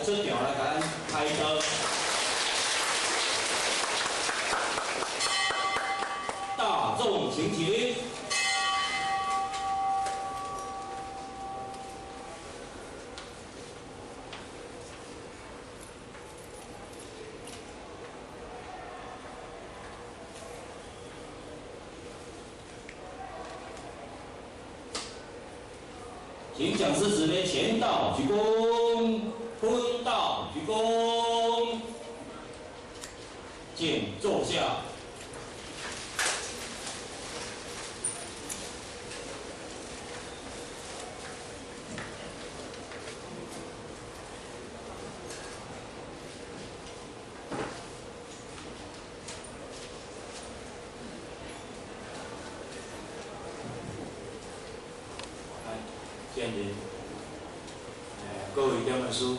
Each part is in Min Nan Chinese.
出場來共咱開導。大眾請起。請講師慈悲前道鞠躬，坤道鞠躬，請坐下。建仁，各位點師，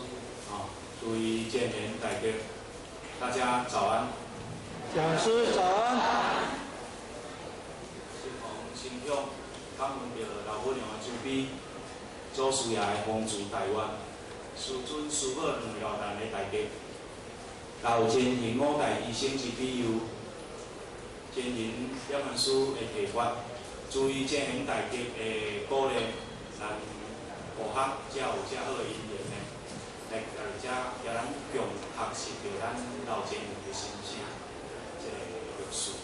注意建仁大德，大家早安。講師早安。承蒙心向，感恩著老母娘的慈悲，祖師爺的弘慈大願，師尊師母兩位老大的大德，老前行五代醫生之庇佑，建仁點師的提法，注意建仁大德的鼓勵。咱互學才有遮好的因緣呢，來來遮共咱共學習著咱老前人的心聲，這個歷史。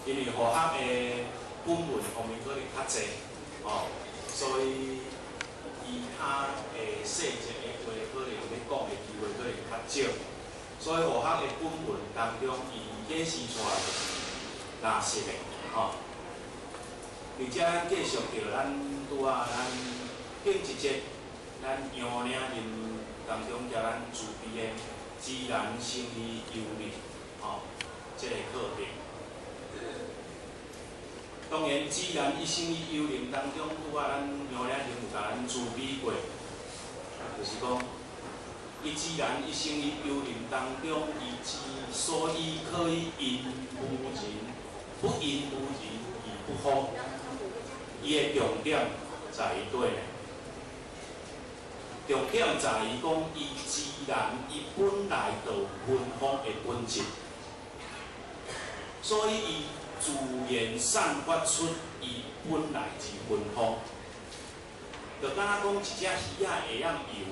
因為互學的本文方面可能較濟，哦，所以伊較會細節的話，可能欲講的機會可能較少。所以互學的本文當中，伊顯示出來就是垃圾的，吼。而且繼續著咱拄仔咱頂一節，咱楊嶺林當中共咱慈悲的自然生理幽靈，吼，這個課程。當然，自然一生於幽靈當中，拄仔咱楊嶺林有共咱慈悲過，就是講，伊自然一生於幽靈當中，伊之所以可以因無人，不因無人而不慌。伊的重點在於佗呢？重點在於講，伊自然伊本來就有芬芳的本質，所以伊自然散發出伊本來之芬芳。就敢若講一隻魚仔會曉游，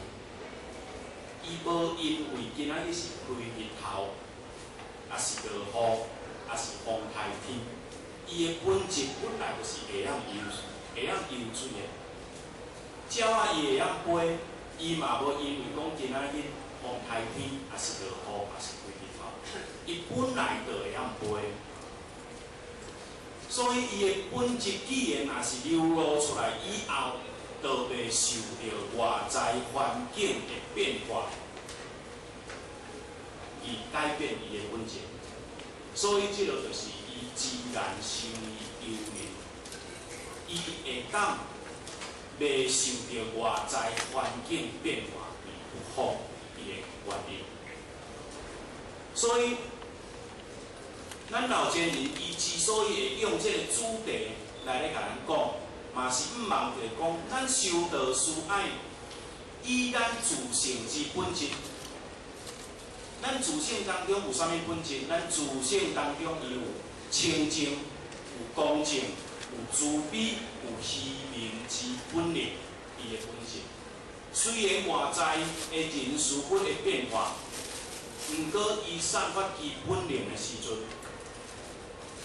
伊無因為今仔日是開日頭，抑是落雨，抑是風颱天。伊的本質本來就是會曉游，會曉游水的。鳥仔伊會曉飛，伊嘛無因為講今仔日風颱天，抑是落雨，抑是開日頭，伊本來就會曉飛。所以伊的本質既然若是流露出來以後，就袂受著外在環境的變化，而改變伊的本質。所以這個就是。自然生於幽靈，伊會當袂受著外在環境變化而不慌伊的原因。所以，咱老前人伊之所以會用這個主題來咧共咱講，嘛是毋望著講，咱修道士愛以咱自性之本質。咱自性當中有啥物本質？咱自性當中伊有清淨、有公正、有慈悲、有虛明之本領，伊的本質。雖然外在的人事物會變化，毋過伊散發其本領的時陣，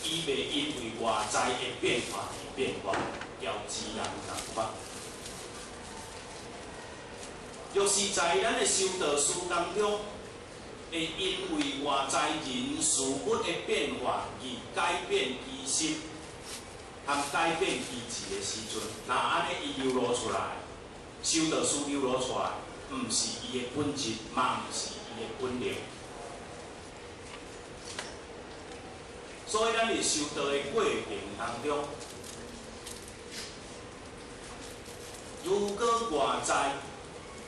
伊袂因為外在的變化而變化，交自然仝款。若是在咱的修道士當中，會因為外在人事物的變化而改變其心，和改變其志的時陣，若按呢伊流露出來，修道士流露出來，毋是伊的本質，嘛毋是伊的本領。所以咱佇修道的過程當中，如果外在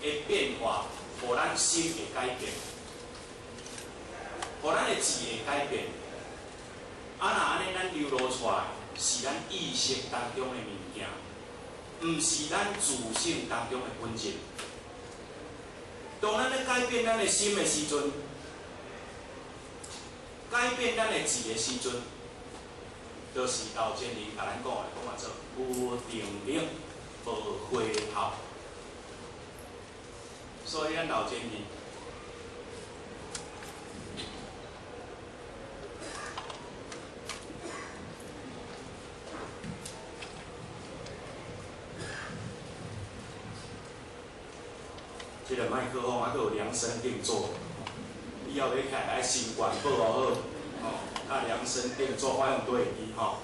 的變化，予咱心會改變，予咱的志會改變，啊，若按呢，咱流露出來是咱意識當中的物件，毋是咱自性當中的本質。當咱咧改變咱的心的時陣，改變咱的志的時陣，就是老前人共咱講的，講啊做無定力、無火候。所以咱老前人，這個麥克風還閣有量身定做，以後欲起來愛先關報好，吼，啊量身定做，我用對會記吼。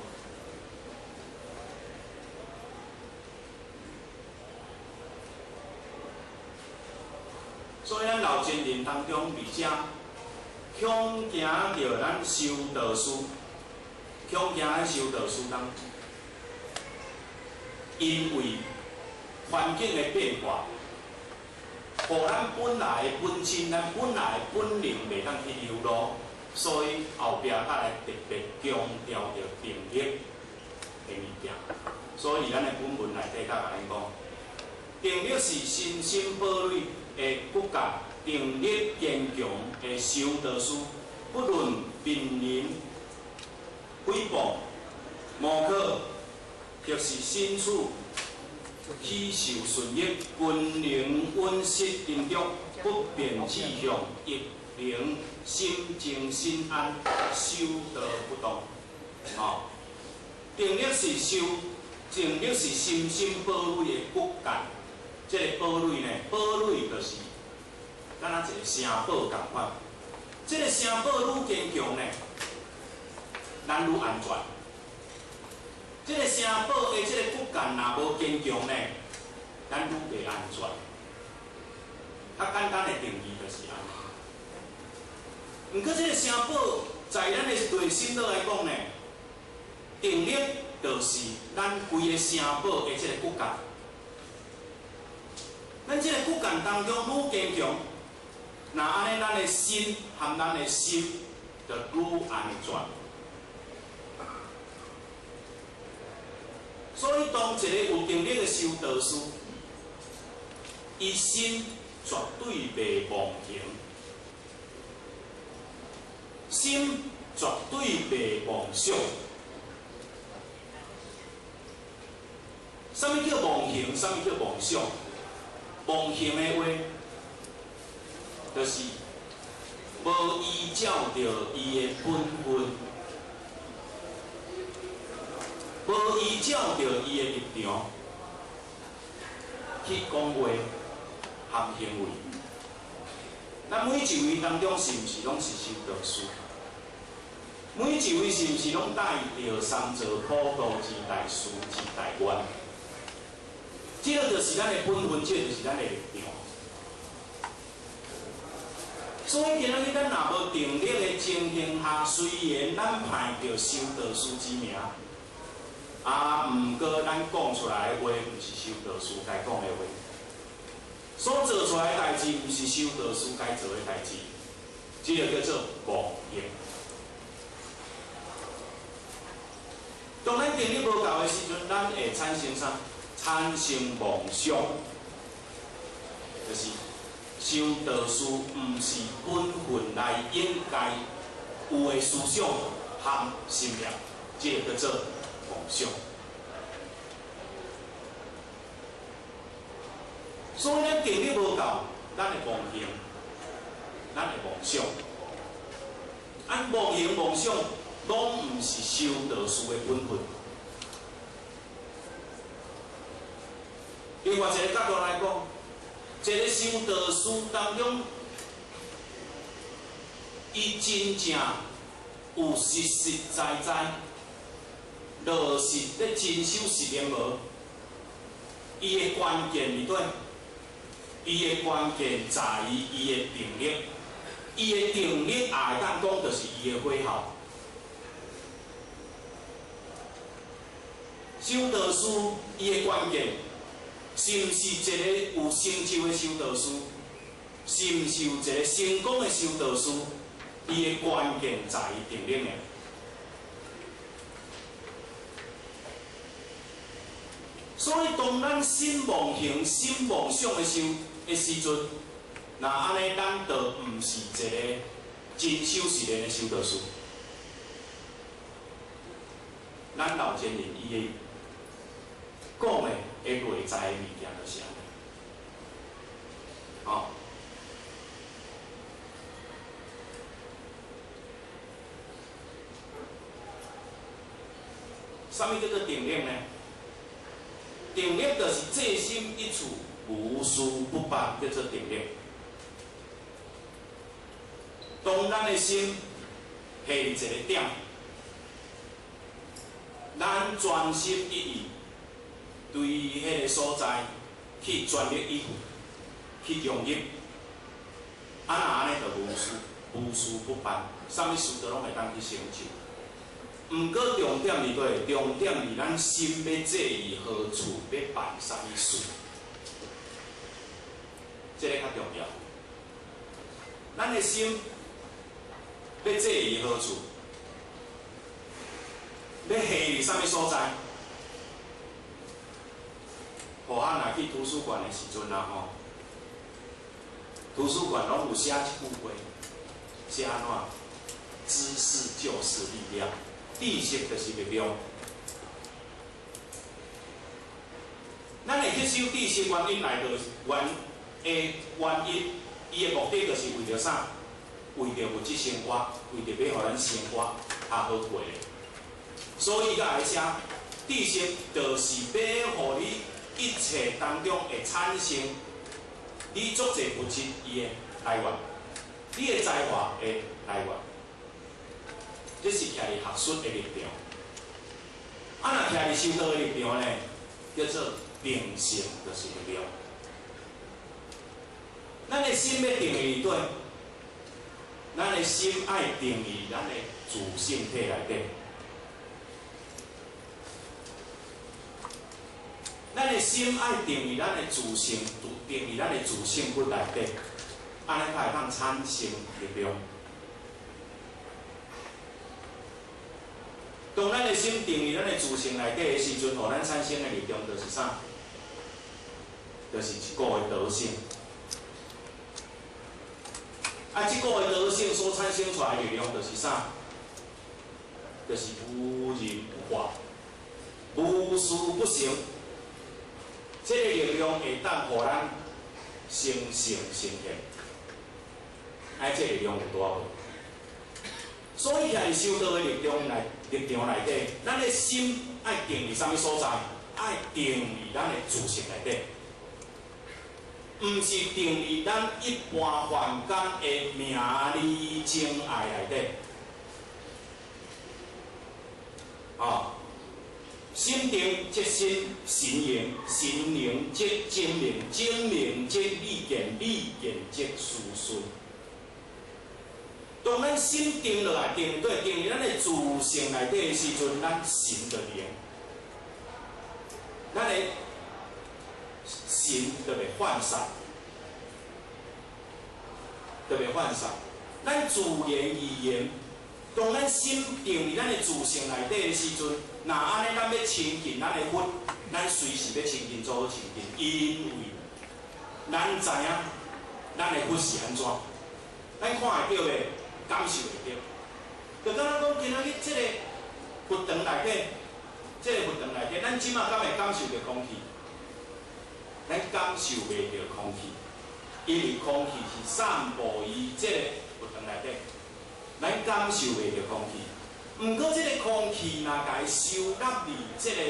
所以咱老前人當中，而且恐驚著咱修道士，恐驚咱修道士當，因為環境的變化，予咱本來的本身，咱本來的本領袂當去流露，所以後壁才來特別強調著定力的物件。所以咱的本文內底才共咱講，定力是身心堡壘的骨幹，定力堅強的修道士，不論瀕臨誹謗、魔考，或是身處喜受順益，均能穩實定中，不變志向，亦能心靜心安，修道不動。吼，定力是修，定力是身心堡壘的骨幹。這個堡壘呢，堡壘就是敢若一個城堡仝款。這個城堡愈堅強呢，咱愈安全。這個城堡的這個骨幹若無堅強呢，咱愈袂安全。較簡單的定義就是按呢。毋過這個城堡在咱的內心內來講呢，定力就是咱規个城堡的這個骨幹。咱這個骨幹當中愈堅強，若按呢，咱的身和咱的心就愈安全。所以，當一個有定力的修道士，伊心絕對袂妄行，心絕對袂妄想。啥物叫妄行？啥物叫妄想？妄行的話，就是無依照著伊的本分，無依照著伊的立場去講話和行為。咱每一位當中是毋是攏是修道士？每一位是毋是攏帶著三座普度之大誓之大願？這個就是咱的本分，這個就是咱的立場。所以今仔日咱若無定力的情形下，雖然咱派著修道士之名，啊，毋過咱講出來的話，毋是修道士該講的話，所做出來的代誌，毋是修道士該做的代誌，這個叫做妄行。當咱定力無夠的時陣，咱會產生啥？產生妄想，就是修道士毋是本分內應該有的思想和心念，這個叫做妄想。所以咱定力無夠，咱會妄行，咱會妄想。按妄行妄想，攏毋是修道士的本分。另外一個角度來講，一個修道士當中，伊真正有實實在在落實咧真修實練無？伊的關鍵佇佗？伊的關鍵在於伊的定力，伊的定力也會當講，就是伊的火候。修道士伊的關鍵，是毋是一個有成就的修道士？是毋是有一個成功的修道士？伊的關鍵在於定力爾。所以，當咱心妄行、心妄想的時陣，若按呢，咱就毋是一个真修實練的修道士。咱老前人伊的講的的內在的物件就是按呢，吼。啥物叫做定力呢？定力就是制心一處，無事不辦，叫做定力。當咱的心下佇一個點，咱專心一意對彼個所在去全力以赴，去融入，啊若按呢就無事不辦，啥物事都攏會當去成就。毋過重點佇佗？重點佇咱心欲制於何處，欲辦啥物事，這个較重要。咱的心欲制於何處，欲下佇啥物所在？予咱若去圖書館的時陣啊吼，圖書館攏有寫一句話，寫按怎？知識就是力量。知識就是力量。咱會吸收知識原因來著原因，伊的目的就是為著啥？為著物質生活，為著欲予咱生活較好過。所以才會寫知識，就是欲予你一切當中會產生你足濟物質伊的來源，你的才華的來源。這是徛佇學術的立場。啊，若徛佇修道的立場呢，叫做定性，就是力量。咱的心欲定佇佗？咱的心愛定佇咱的自性體內底。咱的心愛定佇咱的自性，定佇咱的自性佛內底，按呢才會當產生力量。當咱的心定佇咱的自性內底的時陣，予咱產生的力量就是啥？就是一股的德性。啊，這股的德性所產生出來的力量就是啥？就是無人不化，無事不成。這個力量會當予咱成聖成賢。啊，這個力量有大無？所以，徛佇修道的立場內底，咱的心愛定佇啥物所在？愛定佇咱的自性內底，毋是定佇咱一般凡間的名利情愛內底。啊，心定則心神凝，神凝則精明，精明則利見，利見則事順。當咱心定落來，定對定佇咱的自性內底的時陣，咱神就靈，咱的神就袂渙散，就袂渙散。咱自然而然，當咱心定佇咱的自性內底的時陣，若按呢，咱欲親近咱的佛，咱隨時欲親近做好親近，因為咱知影咱的佛是按怎，咱看會著袂？感受會著，就敢若講今仔日這个佛堂內底，這个佛堂內底，咱這馬敢會感受著空氣？咱感受袂著空氣，因為空氣是散布於這个佛堂內底，咱感受袂著空氣。毋過這个空氣若共伊收納佇這个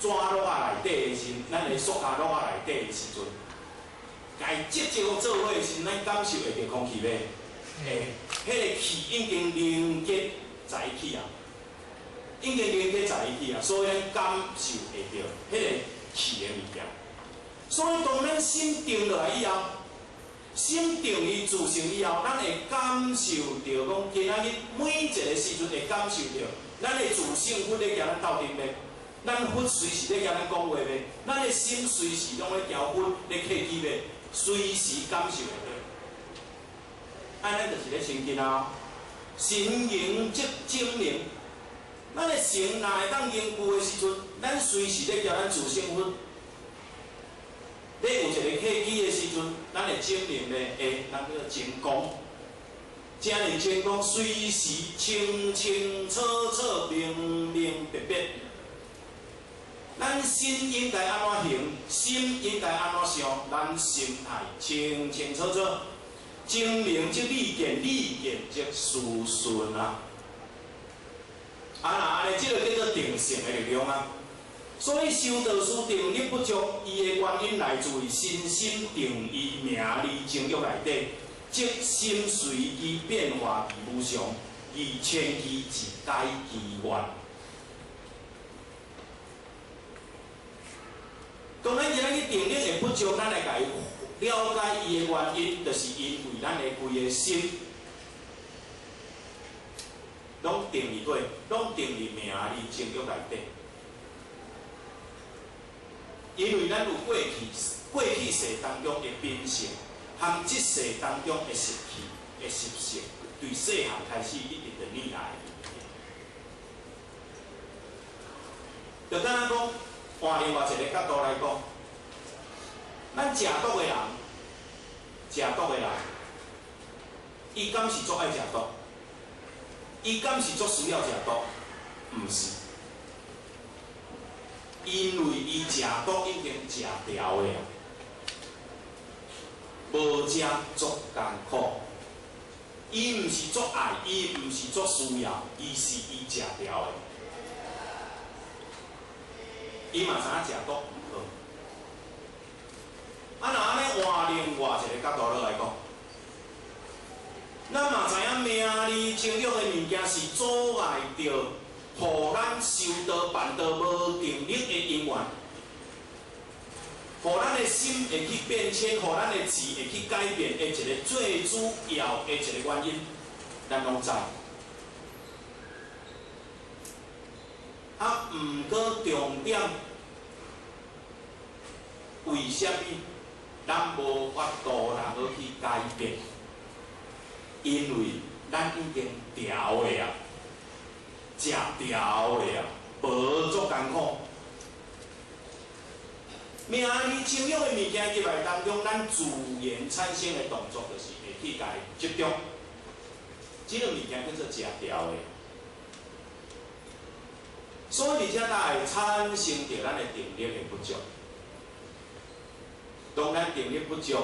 紙橐仔內底的時，咱的塑膠橐仔內底的時陣，共伊集集做伙的時，咱感受會著空氣袂？會，彼个氣已經凝結在一起啊，已經凝結在一起啊，所以咱感受會著彼个氣的物件。所以當咱心定落來以後，心定於自性以後，咱會感受著講，今仔日每一个時陣會感受著，咱的自性佛咧共咱鬥陣袂？咱佛隨時咧共咱講話袂？咱的心隨時攏咧交佛咧客氣袂？隨時感受會著。按呢就是咧親近啊，神凝則精明。咱的神若會當凝聚的時陣，咱隨時咧交咱自性佛。咧有一個契機的時陣，咱會精明咧，會，咱叫做精光。遮爾精光，隨時清清楚楚、明明白白。咱心應該按怎行，心應該按怎想，咱心態清清楚楚。精明則理見，理見則事順啊。啊，若按呢，這个叫做定性的力量啊。所以修道士定力不足，伊的原因來自於身心定於名利情欲內底，即心隨機變化而無常，而遷機自改其願。當咱今仔日定力會不足，咱來共伊了解伊的原因，就是因為咱的規个心攏定佇佗，攏定佇名利情欲內底。因為咱有過去世當中的秉性，含這世當中的習氣的習性，對細漢開始一直著念來。就敢若講，換另外一个角度來講，咱食毒的人，食毒的人，伊敢是足愛食毒？伊敢是足需要食毒？毋是。因為伊食毒已經食牢的啊，無食足艱苦。伊毋是足愛，伊毋是足需要，伊是伊食牢的。伊嘛知影食毒毋好。啊，若按呢換另外一个角度落來講，咱嘛知影名利情欲的物件是阻礙著予咱修道辦道無定力的因緣，予咱的心會去變遷，予咱的志會去改變的一个最主要的一个原因，咱攏知。啊，毋過重點，為啥物咱無法度通好去改變？因為咱已經牢的啊，食牢的啊，無足艱苦。名利情欲的物件入來當中，咱自然產生的動作就是會去共伊集中。這个物件叫做食牢的。所以，而且才會產生著咱的定力的不足。當咱定力不足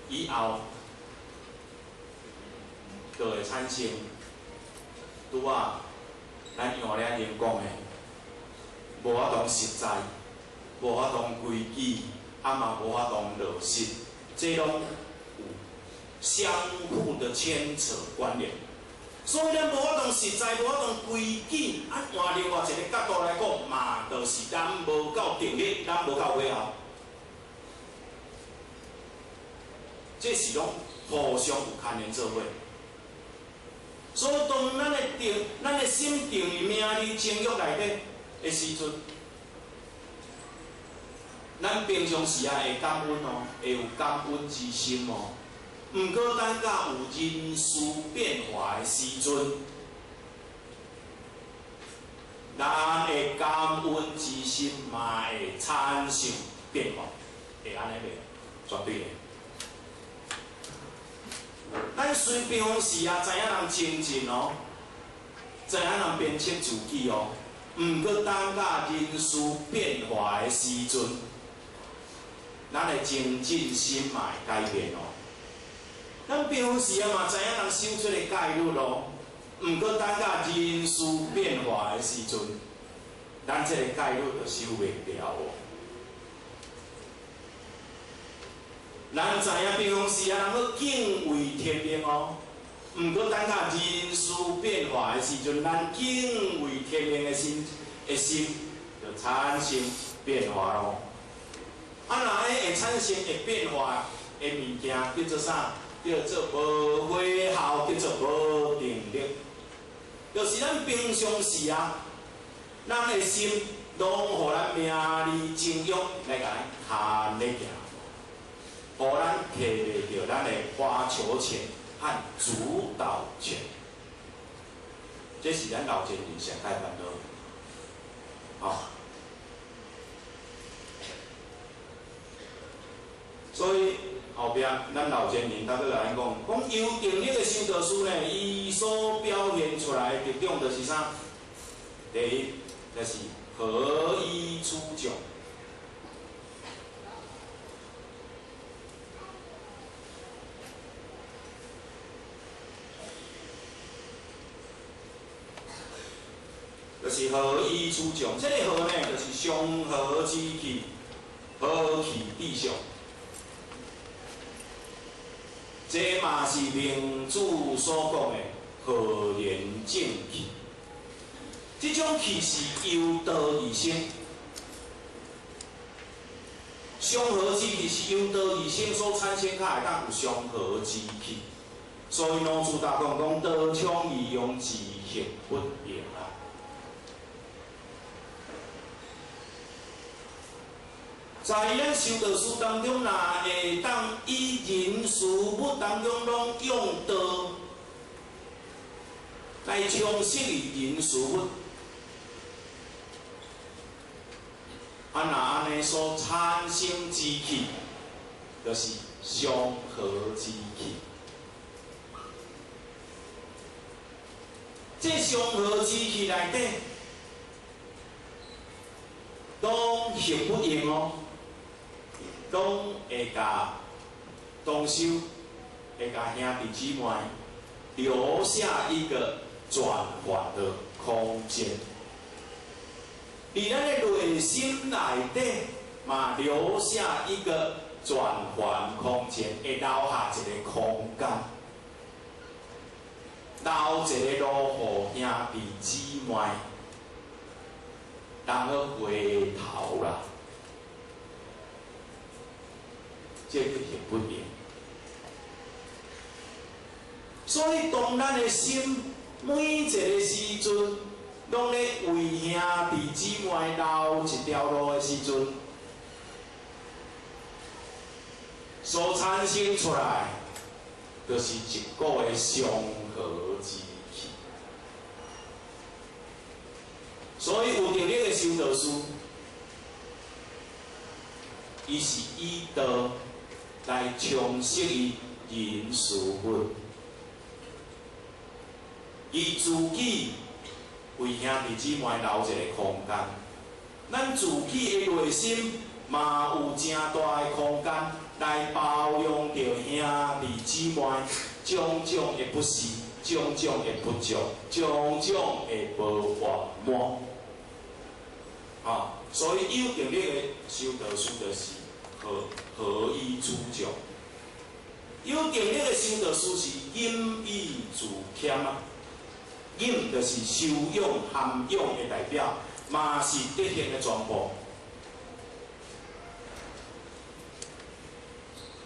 以後，就會產生拄仔咱楊良英講的，無法度實在，無法度規矩，啊嘛無法度落實，這攏有相互的牽扯關聯。所以咱無法度實在，無法度規矩，啊換另外一个角度來講，嘛就是咱無夠定力，咱無夠火候，這是攏互相有牽連做伙。所以當咱的定，咱的心定佇名利情欲內底的時陣，咱平常時啊會感恩哦，會有感恩之心哦。毋過等甲有人事變化的時陣，咱的感恩之心嘛會產生變化，會按呢袂？絕對會。咱雖平常時啊，知影人精進哦，知影人鞭策自己哦，毋過等甲人事變化的時陣，咱的精進心嘛會改變哦。咱平常時啊嘛知影人守出的戒律哦，毋過等甲人事變化的時陣，咱這个戒律就守袂牢哦。咱知影平常時啊，人閣敬畏天命哦，毋過等甲人事變化的時陣，咱敬畏天命的心就產生變化咯。啊，若彼會產生會變化的物件叫做啥？叫做無火候，叫做無定力。就是咱平常時啊，咱的心攏予咱名利情欲來共咱牽咧行，予咱摕袂著咱的發球權和主導權。這是咱老前人上蓋煩惱，吼。所以後壁咱老前人他閣來講，講有定力的修道士呢，伊所表現出來的特點就是啥？第一，就是合一出眾。就是合一出眾，這個合呢，就是祥和之氣，和氣致祥。這嘛是明主所講的浩然正氣。這種氣是由道而生，祥和之氣是由道而生所產生，較會當有祥和之氣。所以老子大講講道暢而用，自行不用啊。在咱修道士當中，若會當以人事物當中攏用道來充實伊人事物，啊，若按呢所產生之氣，就是祥和之氣。這祥和之氣內底，攏行不用哦。攏會共同修，會共兄弟姊妹留下一個轉換的空間。佇咱的內心內底嘛，留下一個轉換空間，會留下一個空間，留一個路予兄弟姊妹，通好回頭啦。這個行不用。所以，當咱的心每一個時陣，攏咧為兄弟姊妹留一條路的時陣，所產生出來，就是一股的祥和之氣。所以，有定力的修道士，伊是以道來充實伊人事物，伊自己為兄弟姊妹留一個空間，咱自己的內心嘛有誠大的空間來包容著兄弟姊妹種種的不是，種種的不足，種種的無圓滿。啊，所以有定力的修道士就是合一出眾。有定力的修道士是忍以自謙啊，忍就是修養涵養的代表，嘛是德行的全部。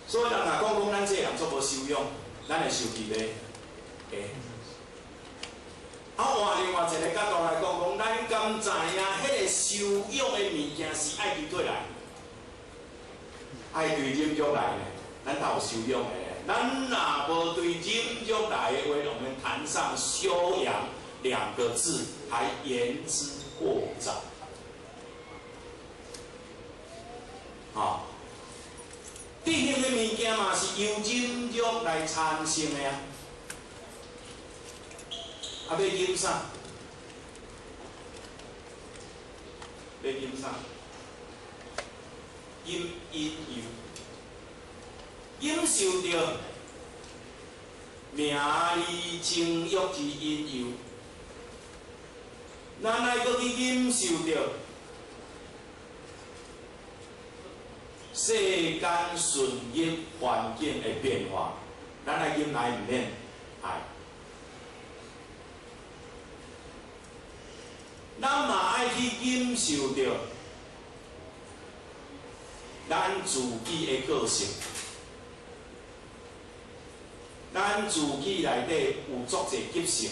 所以人若講講咱這個人足無修養，咱會生氣袂？會。啊，換另外一個角度來講，講咱敢知影，彼個修養的物件是愛佇佗來？愛對忍辱來的，咱才有修養的。咱若無對忍辱來的話，我們談上修養兩個字，還言之過早。啊，德行的物件嘛是由忍辱來產生的啊。啊，欲忍啥？欲忍啥？忍引誘，忍受著名利情欲之引誘，咱愛閣去忍受著世間順逆環境的變化，咱愛忍耐毋免？愛。咱嘛愛去忍受著咱自己的個性，咱自己內底有足濟急性、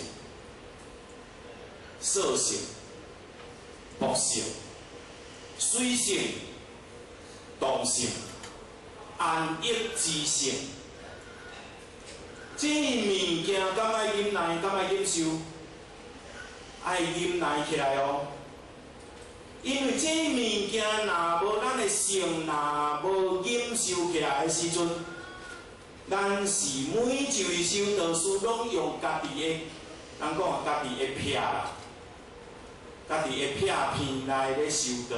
燥性、木性、水性、動性、安逸之性，這物件敢愛忍耐，敢愛忍受？愛忍耐起來哦。因為這物件若無咱的性，若無忍受起來的時陣，咱是每一位修道士攏用家己的，人講家己的癖啦，家己的癖片來咧修道，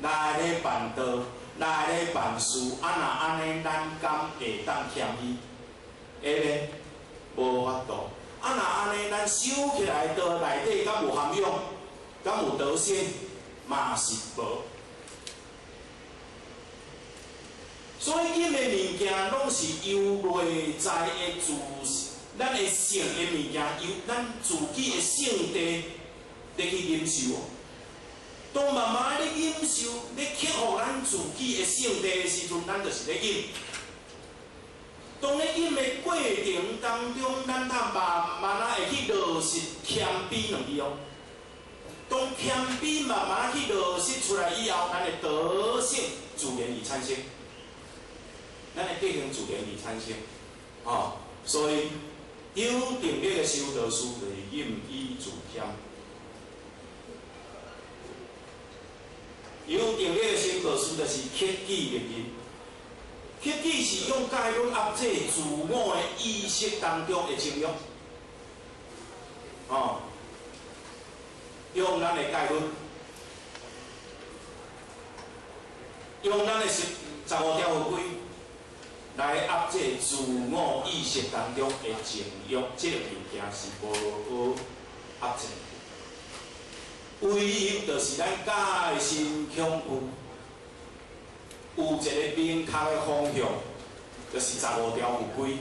來咧辦道，來咧辦事，啊若按呢，咱敢會當謙虛？會咧？無法度。啊若按呢，咱修起來道內底敢有涵養，敢有德性？嘛是無，所以忍的物件攏是由內在的自，咱的性的物件，由咱自己的性地咧去忍受。當慢慢咧忍受，咧克服咱自己的性地的時陣，咱就是咧忍。當咧忍的過程當中，咱才慢慢仔會去落實謙卑兩字哦。當謙卑慢慢去落實出來以後，咱的德性自然會產生，咱的德行自然會產生，吼。所以有定力的修道士就是忍以自謙，有定力的修道士就是克己力人，克己是用戒律壓制自我的意識當中的情欲，吼。用咱的戒律，用咱的15條法規來壓制自我意識當中的情欲，這個物件是無好壓制。唯一就是咱戒心恐懼，有一個明確的方向，就是15條法規，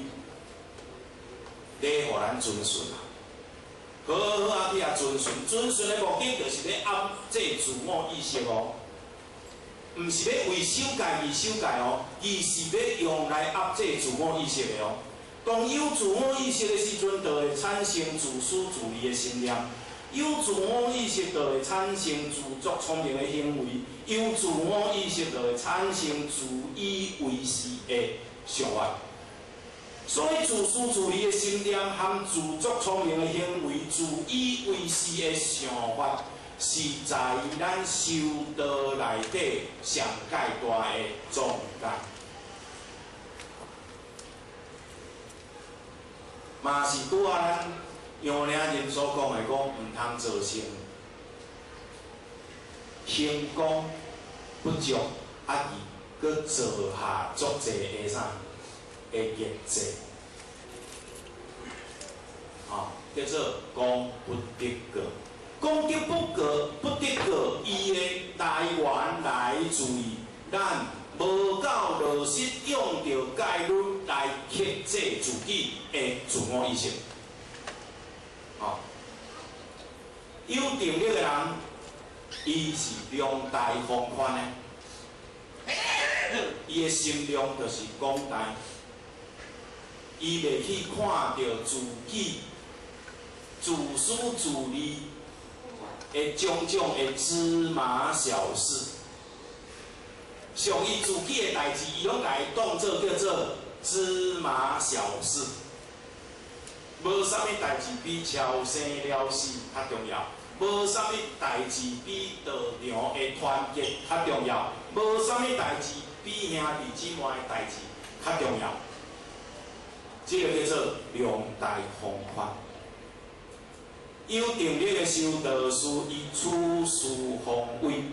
咧予咱遵循。好好啊去啊遵循，遵循的目的就是咧壓制自我意識哦，毋是咧為守戒而守戒哦，而是咧用來壓制自我意識的哦。當有自我意識的時陣，就會產生自私自利的心念；有自我意識，就會產生自作聰明的行為；有自我意識，就會產生自以為是的想法。所以自私自利的心念和自作聰明的行為、自以為是的想法，是在咱修道內底上蓋大的障礙。嘛是拄仔咱楊良仁所講的，講毋通造成行功不足，啊而閣造下足濟的啥？的業債，吼，叫做功不得過。功德不過，不得過，伊的來源來自於咱無夠落實用著戒律來克制自己的自我意識。吼，有定力的人，伊是量大宏寬的，伊的心量就是廣大。伊袂去看著自己自私自利的種種的芝麻小事，像伊自己的代誌，伊攏共伊當做叫做芝麻小事，無啥物代誌比超生了死較重要，無啥物代誌比道場的團結較重要，無啥物代誌比兄弟姊妹的代誌較重要。這個叫做量大宏寬。有定力的修道士，伊處事方為，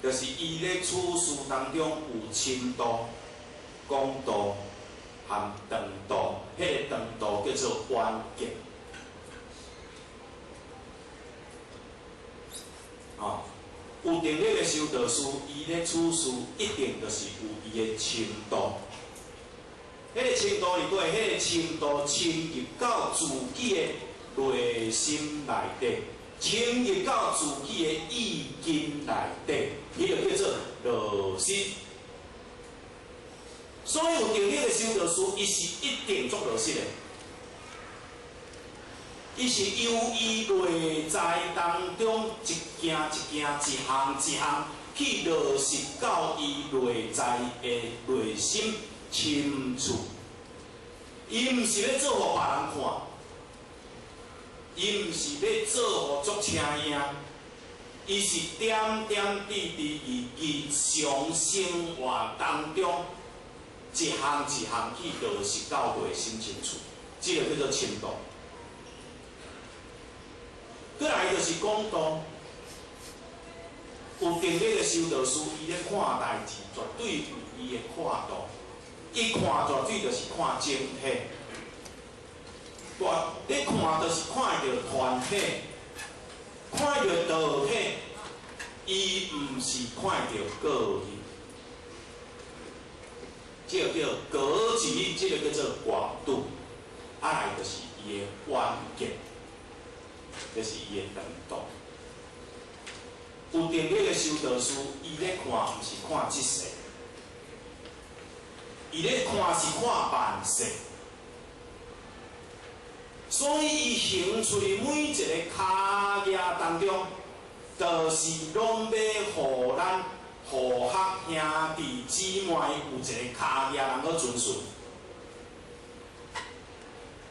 就是伊咧處事當中有深度、廣度和長度，彼個長度叫做遠見。哦，有定力的修道士，伊咧處事一定就是有伊的深度。彼個深度裡底，彼個深度深入到自己的內心內底，深入到自己的意根內底，彼個叫做落實。所以有定力的修道士，伊是一定足落實的。伊是由伊內在當中一件一件、一項一項去落實到伊內在的內心深處。伊毋是咧做予別人看，伊毋是欲做予足請影，伊是點點滴滴佇日常生活當中，一項一項去落實到內心深處，這个叫做深度。閣來就是廣度，有定力的修道士，伊咧看代誌，絕對有伊的闊度。伊看絕對就是看整體，我咧看就是看著團體，看著道體，伊毋是看著個人。這个叫格局，這个叫做廣度。啊來就是伊的遠見，這是伊的長度。有定力的修道士，伊咧看毋是看這世，伊咧看是看萬世。所以伊行出去每一个跤跡當中，就是攏欲予咱和合兄弟姊妹有一个跤跡通好遵循。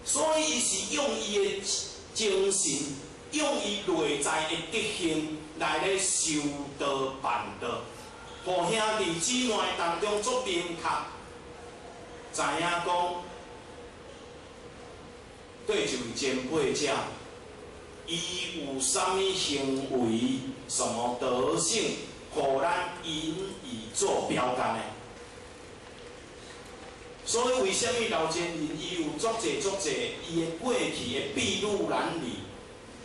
所以伊是用伊的精神，用伊內在的德行來咧修道辦道，予兄弟姊妹當中足明確，知影講對一位前輩者，伊有啥物行為、什麼德性，予咱引以做標桿的。所以為啥物老前人伊有足濟足濟伊的過去的篳路藍縷，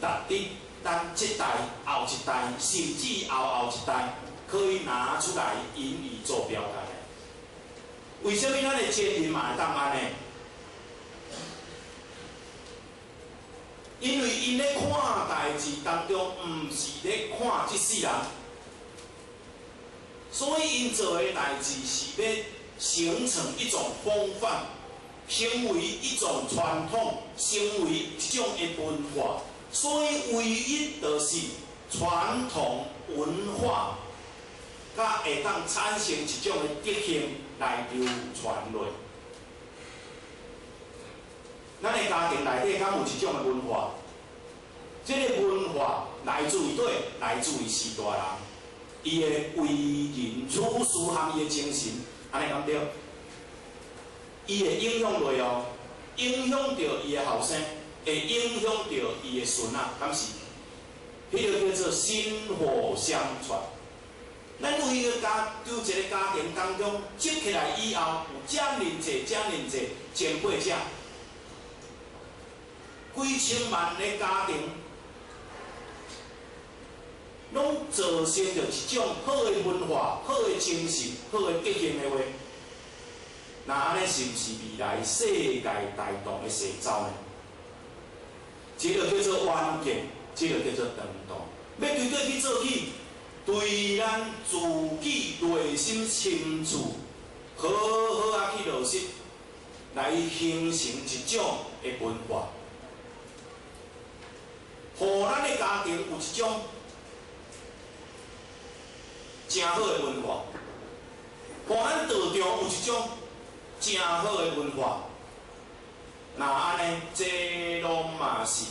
值得咱這代、後一代，甚至後後一代，可以拿出來引以做標桿的。為啥物咱的前人嘛會當按呢？因為𪜶咧看代誌當中，毋是咧看這世人，所以𪜶做的代誌是欲形成一種風範，成為一種傳統，成為一種的文化。所以唯一就是傳統文化，才會當產生一種的德行來流傳落。咱的家庭內底敢有一種的文化？這个文化來自於佗？來自於序大人，伊的為人處事和伊的精神，按呢敢對？伊會影響落哦，影響著伊的後生，會影響著伊的孫仔，敢是？彼个叫做薪火相傳。咱為一个家，對一个家庭當中積起來以後，有遮爾濟、遮爾濟前輩者，幾千萬个家庭，攏造成著一種好的文化、好的精神、好的德行的話，那按呢是毋是未來世界大同的序奏呢？這个叫做遠見，這个叫做長度。欲對佗去做起，對咱自己內心深處，好好仔去落實，來形成一種的文化，予咱的家庭有一種誠好的文化，予咱道場有一種誠好的文化。若按呢，這攏嘛是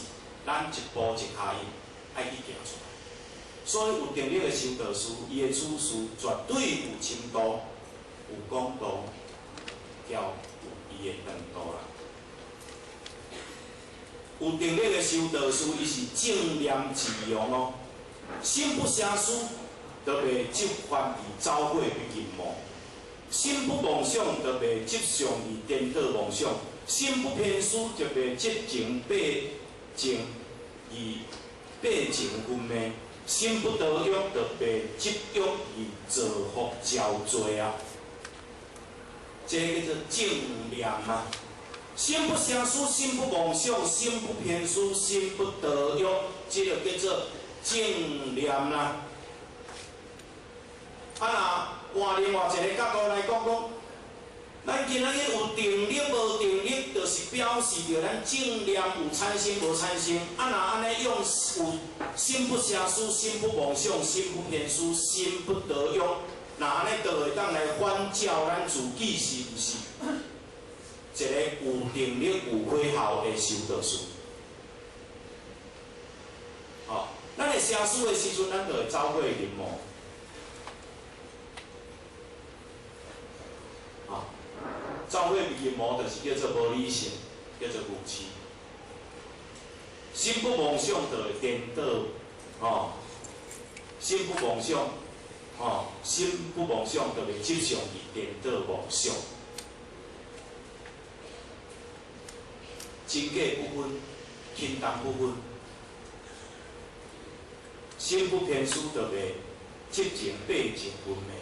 咱一步一跤印愛去行出來。所以有定力的修道士，伊的處事絕對有深度、有廣度，佮有伊的長度啦。有定力的修道士，伊是正念自用哦，心不捨思，就袂執煩而走火入魔；心不妄想，就袂執相而顛倒妄想；心不偏私，就袂執情背情而背情昏迷；心不墮欲，就袂執欲而造福招罪啊！這个叫做正念啊！心不捨思，心不妄想，心不偏私，心不墮欲，這个叫做正念啦。啊，若換另外一个角度來講講，咱今仔日有定力無定力，就是表示著咱正念有產生無產生。啊，若按呢用有心不捨思，心不妄想，心不偏私，心不墮欲，若按呢就會當來反照咱自己是毋是一個有定力、有果效的修道士？會邪思的時陣，咱就會走火入魔。啊，走火入魔就是叫做無理性，叫做愚痴。心不妄想就會顛倒，吼！心不妄想，吼！心不妄想就會執上去顛倒妄想。真假不分，輕重不分，心不偏私就袂執情背情分明，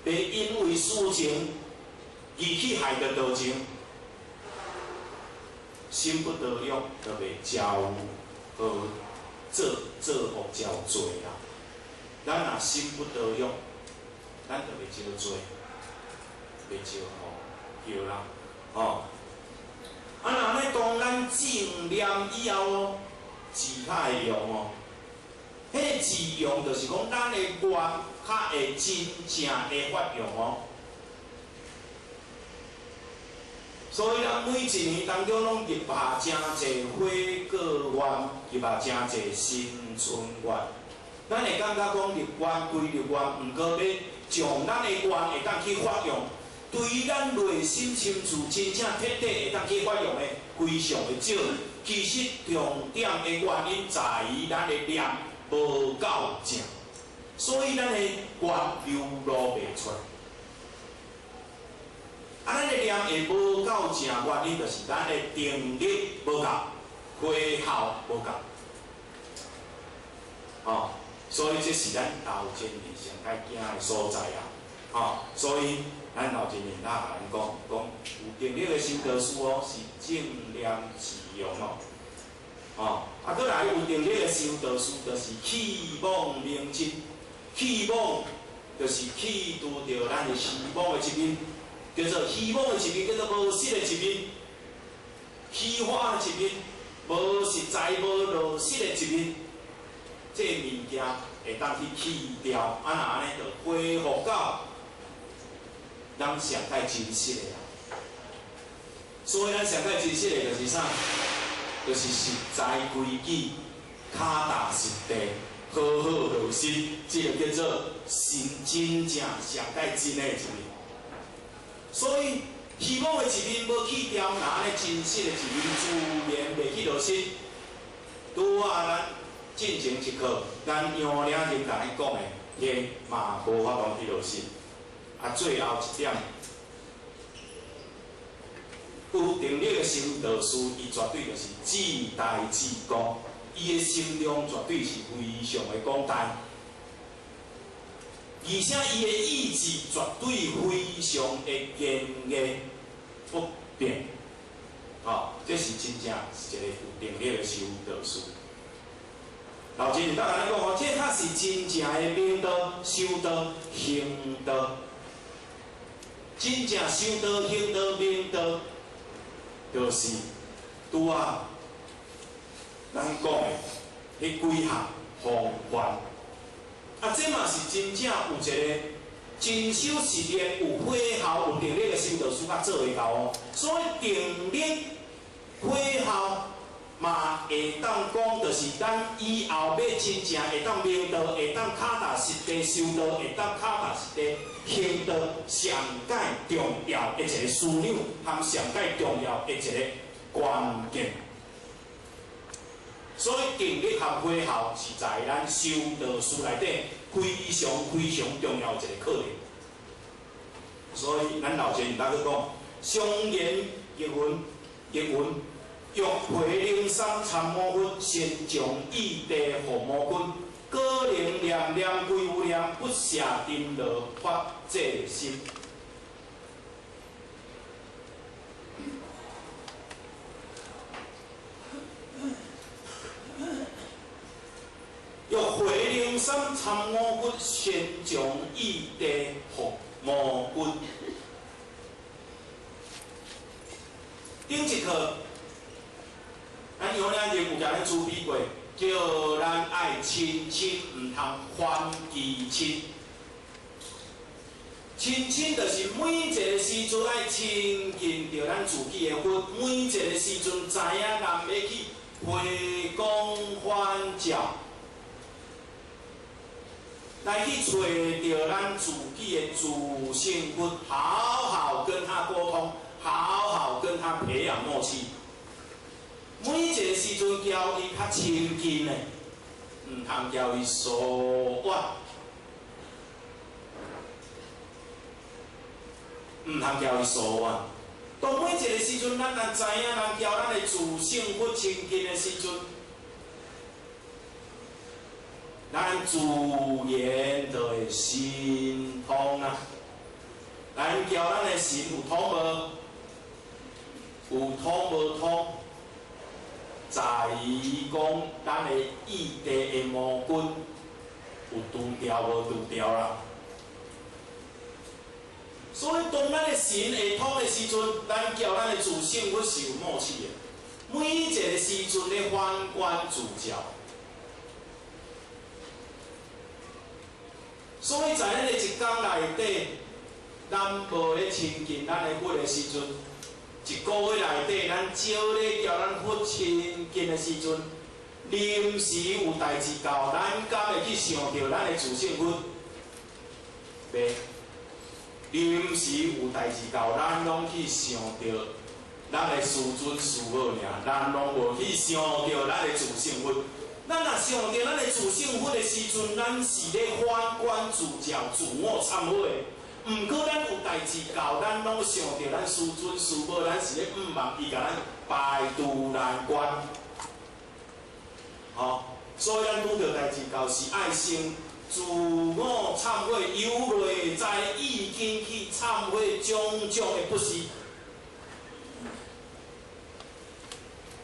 袂因為私情而去害著道情。心不得欲，就袂招和做做福招罪啦。咱若心不得欲，咱就袂招罪，袂招禍，對啦，吼。啊，若按呢當咱正念以後哦，志較會用哦。彼個志用就是講，咱的願較會真正會發用哦。所以咱每一年當中攏立下誠濟悔過願，立下誠濟新春願。咱會感覺講立願歸立願，毋過欲將咱的願會當去發用，對於咱內心深處真正徹底會當去發用的非常的少。其實重點的原因在於咱的念無夠正，所以咱的願流露袂出來。啊，咱的念會無夠正，原因就是咱的定力無夠，火候無夠。哦，所以這是咱頭前面上該驚的所在啊！哦，所以咱頭前面若共咱講，講有定力的修道士哦，是正念智用哦。哦，啊，閣來有定力的修道士，就是去妄明真，去妄就是去除著咱的虛妄的一面。叫做虛妄的一面，叫做無實的一面；虛華的一面，無實在、無落實的一面。這個物件會當去去掉，啊，若按呢就恢復到咱上蓋真實的啦。所以咱上蓋真實的就是啥？就是實在規矩，跤踏實地，好好落實，這個叫做真真正上蓋真的一面。所以，虛妄的一面無去掉，若按呢真實的一面自然袂去落實。拄仔咱進前一課，咱楊良仁共咱講的，彼嘛無法度去落實。啊，最後一點，有定力的修道士，伊絕對就是志大志廣，伊的心量絕對是非常的廣大。而且伊的意志絕對非常的堅毅不變，吼，這是真正是一個有定力的修道士。老前陣甲咱講哦，這才是真正的明道、修道、行道。真正修道、行道、明道，就是拄仔咱講的彼幾項方法。啊，這嘛是真正有一個真修實練、有火候、有定力的修道士才做會到哦。所以定力、火候嘛會當講，就是咱以後欲真正會當明道、會當跤踏實地修道、會當跤踏實地行道，上蓋重要的一個樞紐，含上蓋重要的一個關鍵。所以定力和火候是在咱修道士內底非常非常重要的一個課題。所以咱老前人閣講，上言譯云，譯云，欲回靈山參五佛，先將意地伏魔君，果能念念歸無念，不捨定樂發這心。欲回靈山參五佛，先將意地伏魔君。頂一課，咱楊良仁有共咱處理過，叫咱愛親親，毋通反其親。親親就是每一個時陣愛親近著咱自己的佛，每一個時陣知影人欲去回光返照。來去揣著咱自己的自性佛，好好跟他溝通，好好跟他培養默契。每一個時陣交伊較親近的，毋通交伊疏遠，毋通交伊疏遠。當每一個時陣，咱若知影人交咱的自性佛親近的時陣，咱自然就會心通啊！咱交咱的心有通無？有通無通？在於講咱的意地的魔君有除掉無除掉啦。所以當咱的神會通的時陣，咱交咱的自性佛是有默契的。每一個時陣咧反觀自照。所以在咱的一工內底，咱無咧親近咱的佛的時陣，一個月內底，咱少咧交咱佛親近的時陣，臨時有代誌到，咱敢會去想著咱的自性佛？袂。臨時有代誌到，咱攏去想著咱的師尊師母爾，咱攏無去想著咱的自性佛。咱若想著咱的自性佛的時陣，咱是咧反觀自照、自我懺悔的。毋過咱有代誌到，咱攏想著咱師尊師母，咱是咧毋望伊共咱排除難關。吼，所以咱拄著代誌到是愛先自我懺悔，由內在意根去懺悔種種的不是。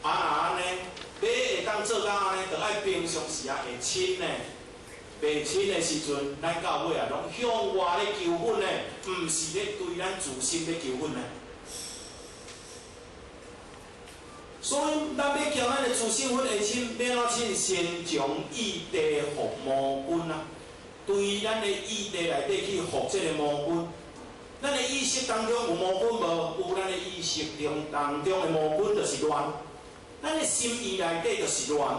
啊，若按呢，欲會當做到按呢，就愛平常時啊會親呢。袂親的時陣，咱到尾啊，攏向外咧求佛呢，毋是咧對咱自心咧求佛呢。所以，咱欲交咱的自性佛會親，欲按怎親？先將意地伏魔君啊，對咱的意地內底去伏這個魔君。咱的意識當中有魔君無？有，咱的意識中當中的魔君就是亂。咱的心意內底就是亂，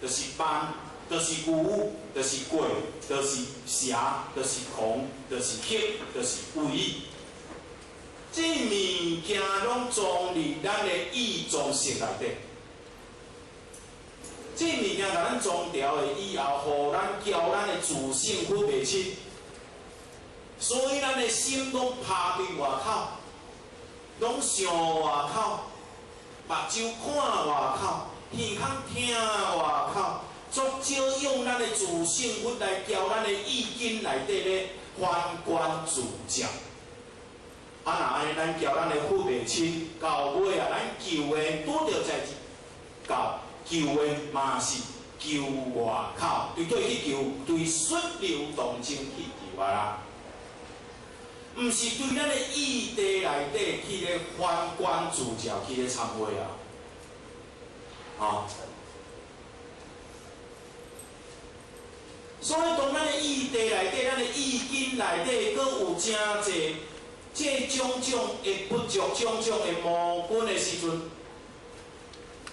就是慢。就是愚，就是過，就是邪，就是狂，就是黑，就是偽。這物件攏裝佇咱的意臟識內底。這物件共咱裝牢的以後，予咱交咱的自性佛袂親，所以咱的心攏拍對外口，攏想外口，目睭看外口，耳孔聽外口。足少用咱的自性佛來交咱的意根內底咧反觀自照。啊，若按呢，咱交咱的佛袂親，到尾啊，咱求的拄著代誌到，求的嘛是求外口，對佗去求？對術流動靜去求啊啦，毋是對咱的意地內底去咧反觀自照去咧懺悔啊，吼。所以，當咱的意地內底，咱的意根內底，閣有誠濟這種種的不足、種種的魔君的時陣，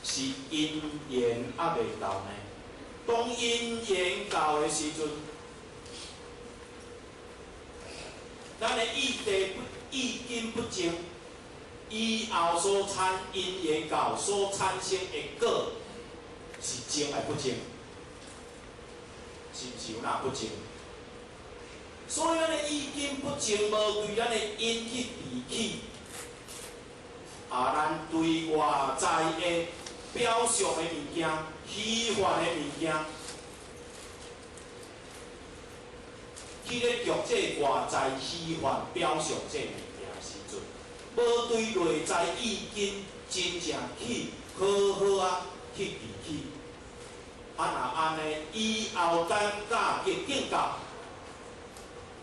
是因緣猶未到呢。當因緣到的時陣，咱的意地不意根不淨，以後所產因緣到所產生的果，是淨還不淨？是毋是有哪不淨？所以咱的意根不淨，無對咱的因去提起，啊，咱對外在的表象的物件、虛幻的物件，去咧著這外在虛幻表象這物件的時陣，無對內在意根真正去好好啊去提起。啊，若按呢，以後咱甲極境到，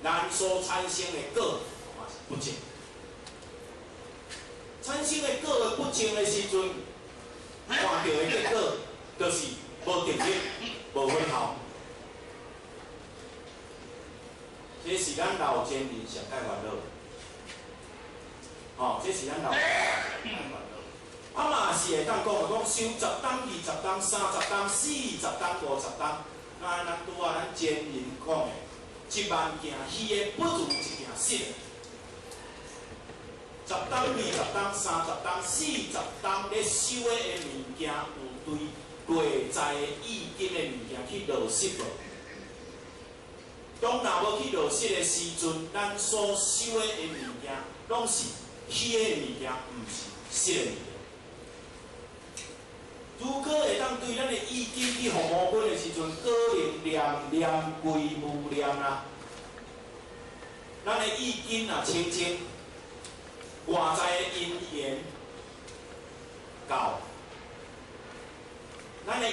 咱所產生的果嘛是不淨。產生的果的不淨的時陣，看著的結果就是無定力、無果效。這是咱老前人上蓋煩惱。吼，這是咱老前人上蓋煩惱。啊嘛是會當講，講修十冬、20冬、30冬、40冬、50冬，那咱拄仔咱前人講的， 1万件虚的，不如一件实的。10冬、20冬、30冬、40冬咧修的物件，有对内在的意根的物件去落实无？當若無去落實的時陣，咱所修的物件，攏是虛的物件，毋是實的物件。如果會當對咱的意根去服務本的時陣，可能念念歸無念啦。咱的意根若清淨，外在的因緣到，咱的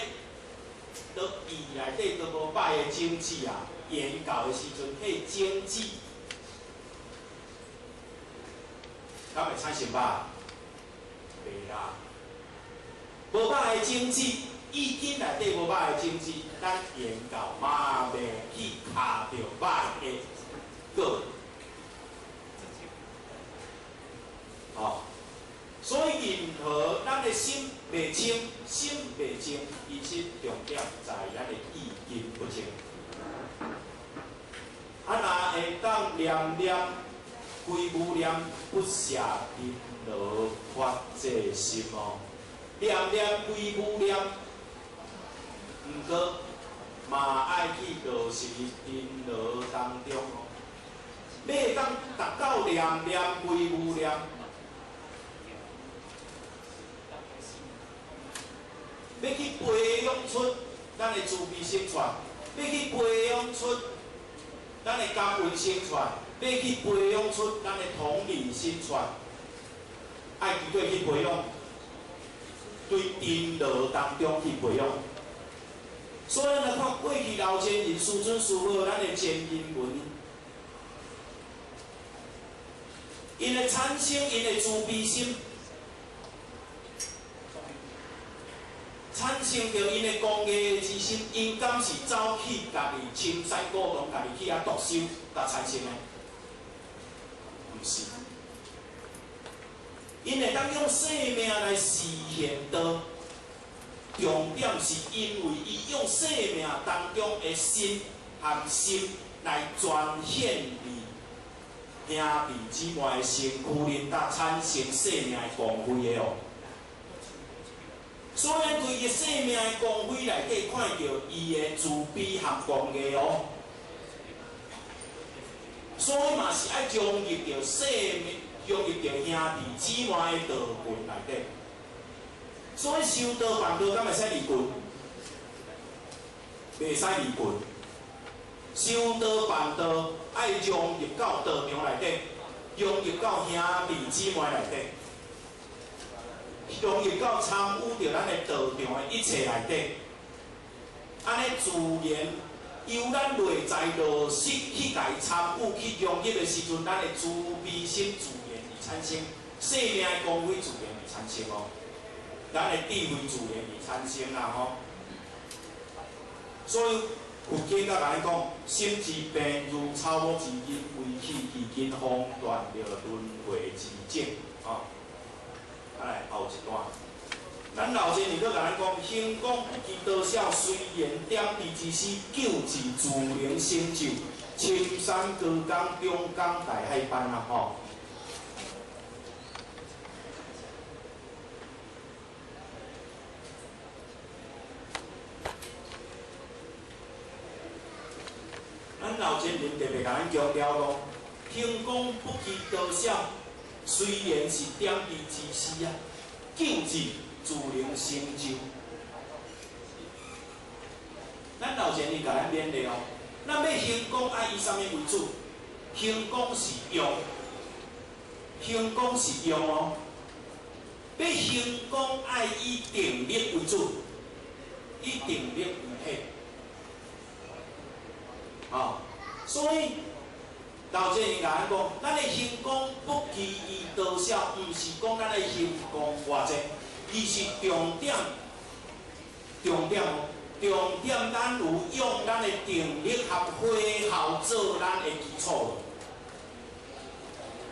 都意內底都無歹的種子啊，緣到的時陣，彼種子敢會產生歹？袂啦。無歹的種子，意根內底無歹的種子，咱緣到嘛袂去卡著歹的果。哦，所以任何咱的心袂清，心袂靜，其實重點在咱的意根不清。啊，若會當念念歸無念，不舍塵勞發這心哦。念念歸無念，毋過嘛愛去落實塵勞當中哦。欲會當達到念念歸無念，欲去培養出咱的慈悲心出來，欲去培養出咱的感恩心出來，欲去培養出咱的同理心出來，愛佇佗去培養。對塵勞當中去培養，所以咱來看過去老前人師尊師母，咱的前人們，𪜶的產生𪜶的慈悲心，產生著𪜶的公義之心，𪜶敢是走去家己深山古洞，家己去遐獨修，才產生的？毋是。𪜶會當用生命來實現道，重點是因為伊用生命當中的身和心來轉現佇兄弟姊妹的身軀裡，才產生生命的光輝的哦。所以對伊生命的光輝內底看著伊的慈悲和公義哦。所以嘛是愛融入著生命。融入著兄弟姊妹的道群內底，所以修道辦道敢會使離群？袂使離群。修道辦道愛融入到道場內底，融入到兄弟姊妹內底，融入到參與著咱的道場的一切內底，按呢自然由咱內在落實去共伊參與去融入的時陣，咱的慈悲心自然會產生，生命的光輝自然會產生哦，咱的智慧自然會產生啦吼。所以佛經閣共咱講，心之病如草木之根，維繫其根，方斷著輪迴之症。吼，啊來後一段。咱老前人閣共咱講，行功不拘多少，雖然點滴之時，救治自能成就。深山高崗，中江大海班啊吼。咱老前人特別共咱強調講，行功不拘多少，雖然是點滴之時啊，救治自能成就。咱老前人共咱勉勵哦，咱欲行功愛以啥物為主？行功是用，行功是用哦。欲行功愛以定力為主，以定力為體。哦，所以老前人共咱講，咱的行功不拘於多少，毋是講咱的行功偌濟，而是重點，重點哦，重點咱有用咱的定力和火候做咱的基礎。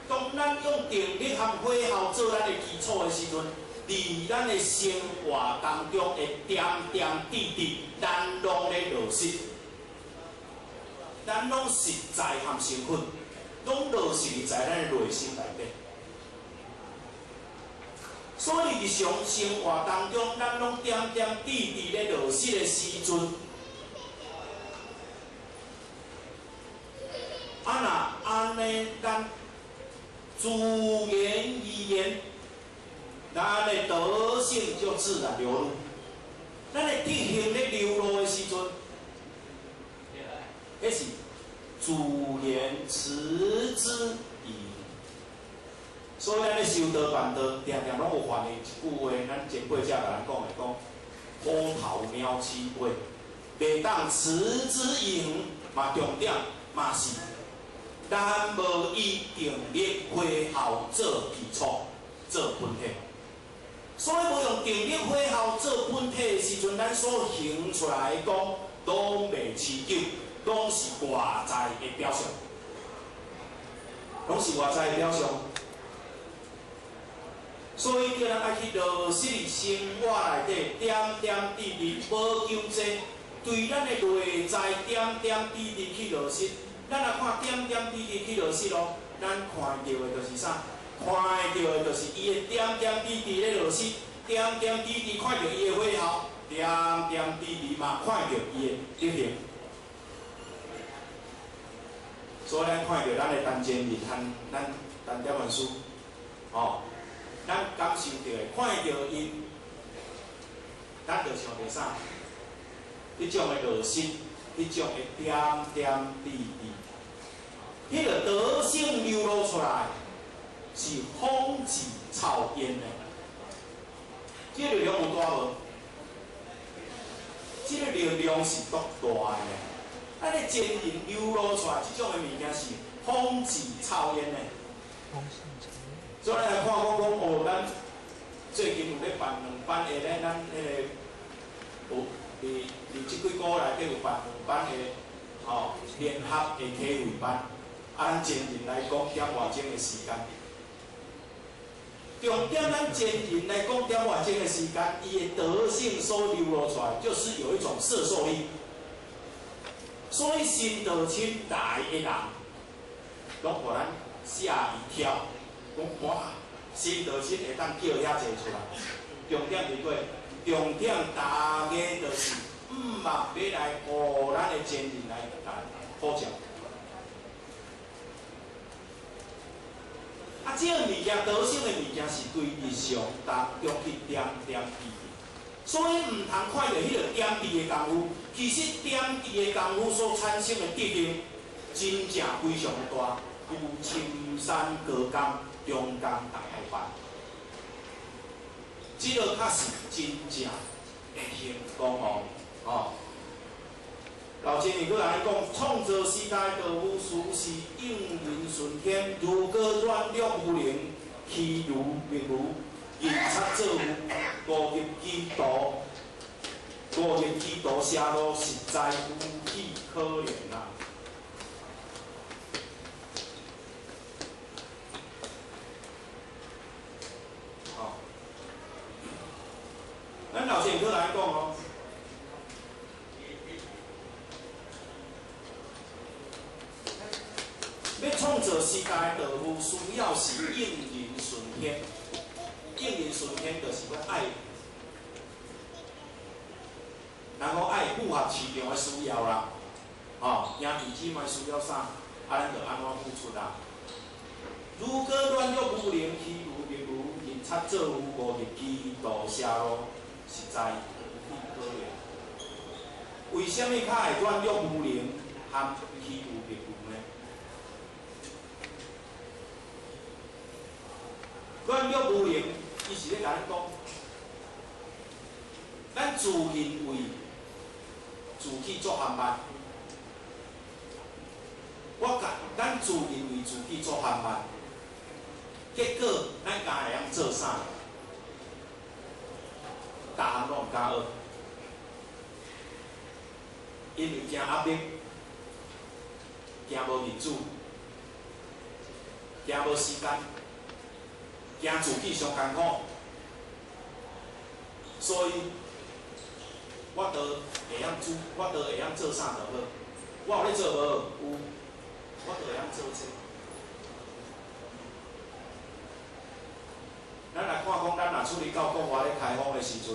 當咱用定力和火候做咱的基礎的時陣，佇咱的生活當中的點點滴滴，咱攏咧落實。咱攏實在含誠懇，攏落實在咱的內心內底。所以日常生活當中，咱攏點點滴滴咧落實的時陣，啊若按呢，咱自然而然，咱的德性就自然流露。咱的德行咧流露的時陣，彼是自然持之以。所以咱咧修道辦道，定定攏有犯的一句話，咱前輩者共咱講的講：虎頭鳥鼠尾，袂當持之以恆。嘛重點嘛是，咱無以定力火候做基礎，做本體。所以無用定力火候做本體的時陣，咱所行出來的功攏袂持久，攏是外在的表象，攏是外在的表象。所以叫咱愛去落實佇生活內底，點點滴滴，無求濟，對咱的內在點點滴滴去落實。咱若看點點滴滴去落實咯，咱看著的就是啥？看著的就是伊的點點滴滴咧落實，點點滴滴看著伊的火候，點點滴滴嘛看著伊的德行。所以咱看著咱的陳前日和咱陳點文書，吼。咱感受著的，看著伊，咱就想著啥？彼種的落實，彼種的點點滴滴，彼個德性流露出來，是風起草煙的。這個力量有大無？這個力量是足大的。咱的真人流露出來，這種的物件是風起草煙的。所以咱來看講講哦，咱最近有咧辦兩班的咧，咱彼個有佇佇這幾個月內底有辦兩班的吼聯合的體會班，啊，咱前人來講點外鐘的時間。重點，咱前人來講點外鐘的時間，伊的德性所流露出來，就是有一種攝受力。所以新道親來的人，攏予咱嚇一跳。講哇，新道親會當叫遐濟出來，重點佇佗，重點大家就是毋捌欲來予咱的前人來來普照。啊，這個物件，德性的物件是對日常當中去點點滴滴，所以毋通看著彼個點滴的功夫，其實點滴的功夫所產生的德行，真正非常的大，如深山高崗。中間大海班，這個較是真正會成功哦，哦。老前面閣按呢講，創造時代道夫事事應人順天，如果軟弱無能，虛如滅無，認賊作父，誤入歧途，誤入歧途邪路，實在無氣可憐啊！咱老前閣來講哦，欲創造時代道夫，需要是應人順天。應人順天就是講愛，人講愛符合市場的需要啦，吼，兄弟姊妹需要啥，啊，咱就按怎付出啦。如果軟弱無能，虛無滅無，認賊作父，誤入歧途邪路。實在無氣可憐。為啥物較會軟弱無能含虛無滅無呢？軟弱無能，伊是咧共咱講，咱自認為自己足含慢，我共咱自認為自己足含慢，結果咱敢會曉做啥？逐項攏毋敢學，因為驚壓力，驚無面子，驚無時間，驚自己傷艱苦，所以我都會曉煮，我都會曉做啥就好。我有咧做無？有，我就會曉做這。咱來看講，咱若出去到國外咧開放的時陣，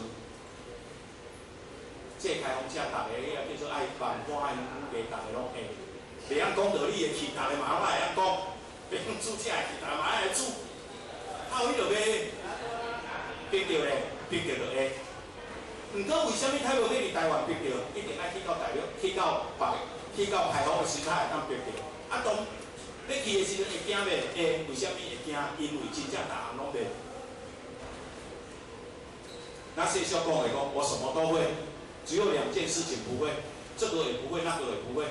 這個開放者，逐个彼個叫做愛萬花的語言，逐个攏會。袂曉講道理的去，逐个嘛攏愛會曉講；袂曉煮食的去，逐个嘛愛會煮。啊，有彼就袂逼著咧，逼著就會。毋過為啥物太無欲佇台灣逼著？一定愛去到大陸，去到別，去到開放的時才會當逼著。啊，當欲去的時陣會驚袂？會，為啥物會驚？因為真正逐項攏袂。那謝孝講的講，我什麼都會，只有兩件事情不會，這個也不會，那個也不會。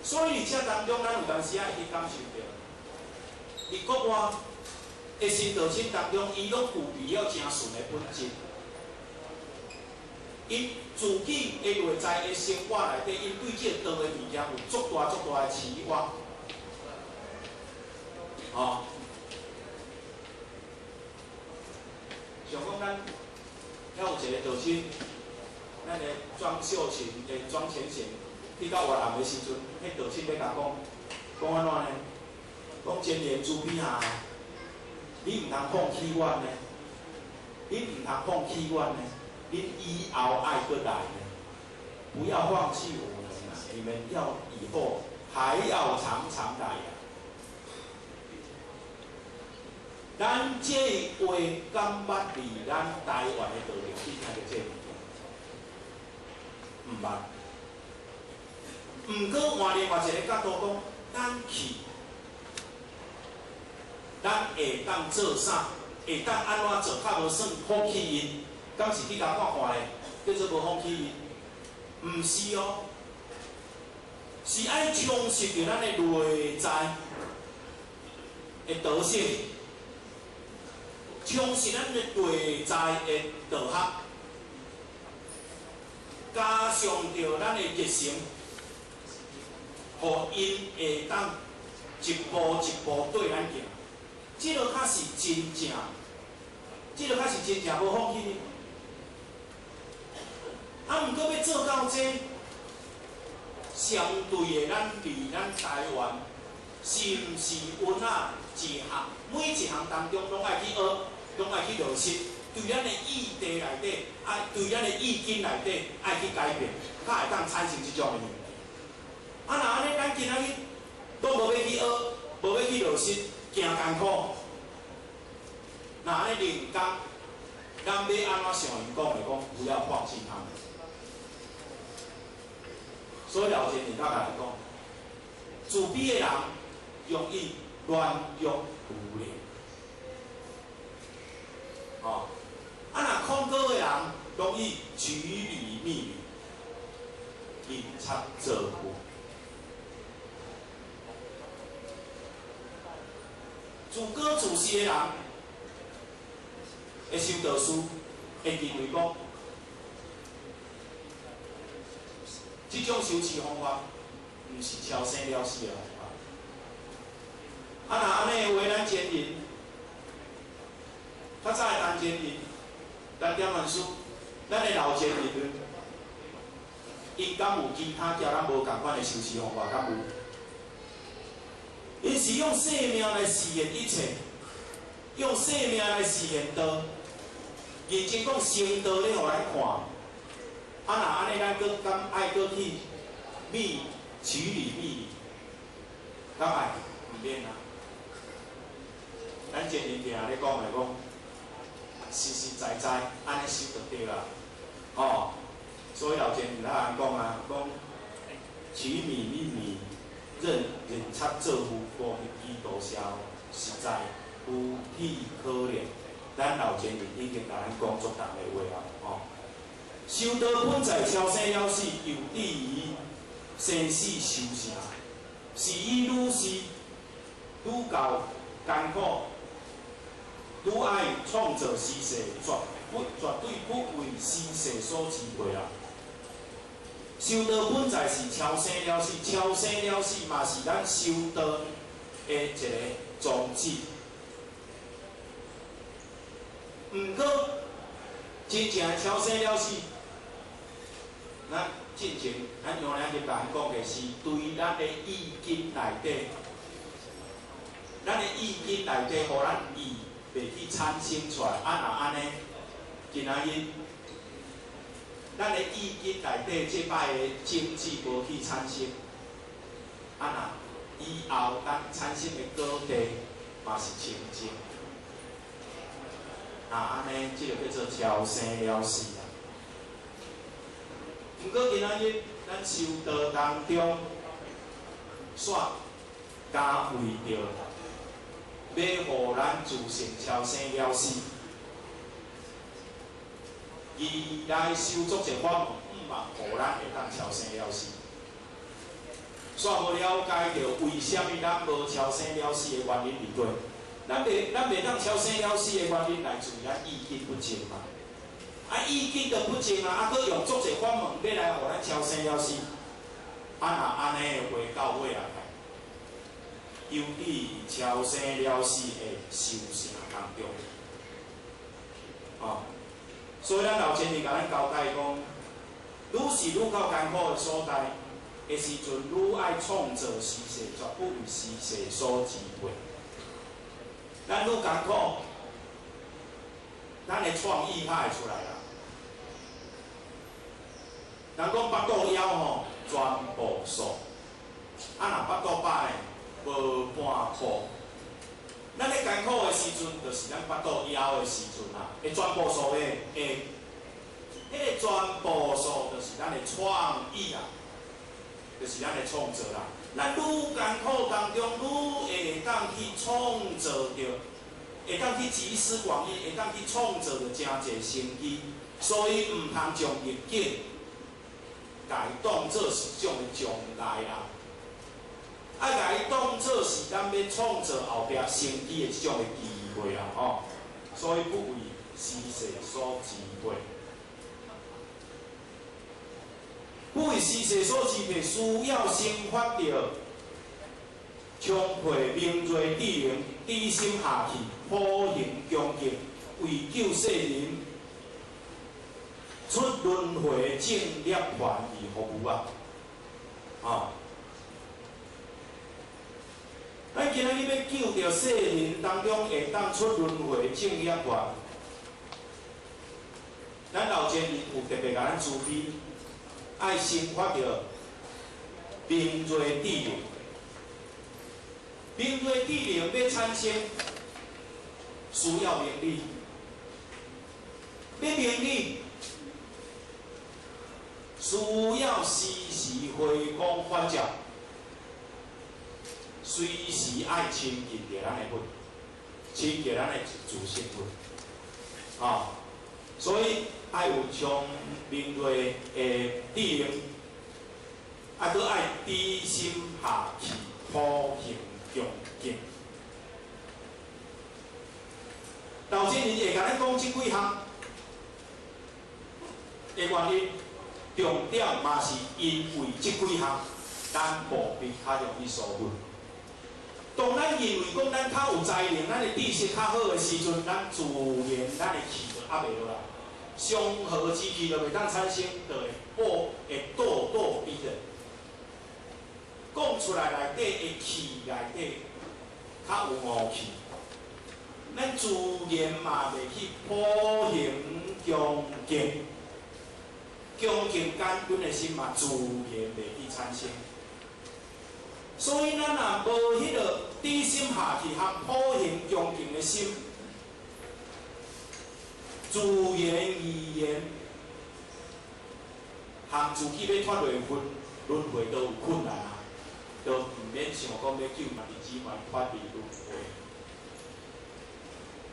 所以佇這當中，咱有當時仔會去感受著，佇國外的新道親當中，伊攏具備了誠純的本質。𪜶自己的內在的生活內底，𪜶對這個道的物件有足大足大的期望。吼，像講咱遐有一個道親，咱的莊秀琴的莊前賢去到越南的時陣，彼道親欲共講，講按怎呢？講真言諸比下，你毋通放棄阮呢，你毋通放棄阮呢，恁以後愛閣來呢，不要放棄我們啊！你們要以後還要常常來啊！咱這話敢捌佇咱台灣的道場去聽著這物件？毋捌。毋過換另外一個角度講，咱去，咱會當做啥？會當按怎做較無算放棄𪜶？敢是去共看看咧？叫做無放棄𪜶？毋是哦，是愛充實著咱的內在的德性。充實咱的內在的道學，加上著咱的熱誠，予𪜶會當一步一步綴咱行。這个較是真正，這个較是真正無放棄。啊，毋過欲做到這，相對的，咱佇咱台灣，是毋是有哪一項？每一項當中攏愛去學，攏愛去落實，對咱的意地內底，愛對咱的意見內底，愛去改變，才會當產生這種的物件。啊，若按呢，咱今仔日攏無欲去學，無欲去落實，驚艱苦。若按呢人工，咱欲按怎像𪜶講的講，不要放棄他們。所以老前人較共咱講，自卑的人容易軟弱無力，哦，啊若恐高的人容易取理逆理，認賊造富。自高自私的人會修道士，會認為講，這種修持方法毋是超生了死的方法。啊，若按呢的話，咱前人，較早的陳前人，咱點萬師，咱的老前人，𪜶敢有其他交咱無仝款的修持方法？敢有？𪜶是用生命來實現一切，用生命來實現道。認真講，成道咧，予咱看。啊，若按呢，咱閣敢愛閣去覓取理覓理，敢愛？毋免啊。咱前人定咧講的講，實實在在按呢修就對啦。哦，所以老前人才講啊，講取米覓米，認認賊做夫，無虛度銷，實在夫體可憐。咱老前人已經共咱講足重的話啊，吼。修道本在超生了死，又至於生死修成，是以愈是愈夠艱苦，愈愛創造時勢，絕不絕對不為時勢所支配啊！修道本在是超生了死，超生了死嘛是咱修道的一個宗旨。毋過，真正的超生了死，咱進前咱楊良就共咱講的是對咱的意根內底，咱的意根內底，予咱意袂去產生出來。啊，若按呢，今仔日咱的意根內底這擺的種子無去產生，啊若以後咱產生的果地嘛是清淨。啊，按呢，這个叫做超生了死啊。毋過今仔日咱修道當中，煞敢為著欲予咱自性超生了死，而來修足一法門，毋望予咱會當超生了死。煞無了解著為啥物咱無超生了死的原因佇佗？咱袂當超生了死的原因來自於咱意根不淨嘛。啊，意根都不淨啊，啊，閣用足濟法門欲來予咱超生了死。啊，若按呢的話到尾啊，遊佇超生了死的修成當中。哦，所以咱老前人共咱交代講，愈是愈較艱苦的所在的時陣，愈愛創造時勢，絕不為時勢所支配。咱愈艱苦，咱的創意較會出來啦。人講腹肚枵吼，全部素；啊，若腹肚飽咧，無半箍。咱咧艱苦的時陣，就是咱腹肚枵的時陣啊。會全部素的，會，彼個全部素就是咱的創意啊，就是咱的創造啦。咱愈艱苦當中，愈會當去創造著，會當去集思廣益，會當去創造著誠濟生機。所以毋通將逆境共伊當做是一種的障礙啦，啊，共伊當做是咱欲創造後壁生機的這種的機會啦，吼。所以不為時勢所支配，不為時勢所支配，需要生發著充沛明銳智能，低心下去，普行恭敬，為救世人出輪迴正涅槃而服務啊！啊！咱今仔日欲救著世人當中會當出輪迴正涅槃，咱老前人有特別共咱慈悲，愛生發著明銳智能。明銳智能欲產生，需要明理，欲明理，需要時時回光返照，隨時愛親近著咱的佛，親近咱的自性佛，啊，所以愛有充明銳的智能，啊，閣愛低心下去，普行恭敬。老前人會共咱講這幾項的原因。重點嘛是因為這幾項，咱無必較容易疏忽。當咱認為講咱較有才能，咱的知識較好的時陣，咱自然咱的氣就壓袂落來，祥和之氣就袂當產生，就會破會咄咄逼人。講出來內底的氣內底較有傲氣，咱自然嘛袂去普行恭敬。恭敬感阮的心嘛，自然袂去產生。所以咱若無彼個低心下去和普行恭敬的心，自然而然，和自己欲脫離輪輪迴都有困難啊，都毋免想講欲救家己姊妹脫離輪迴。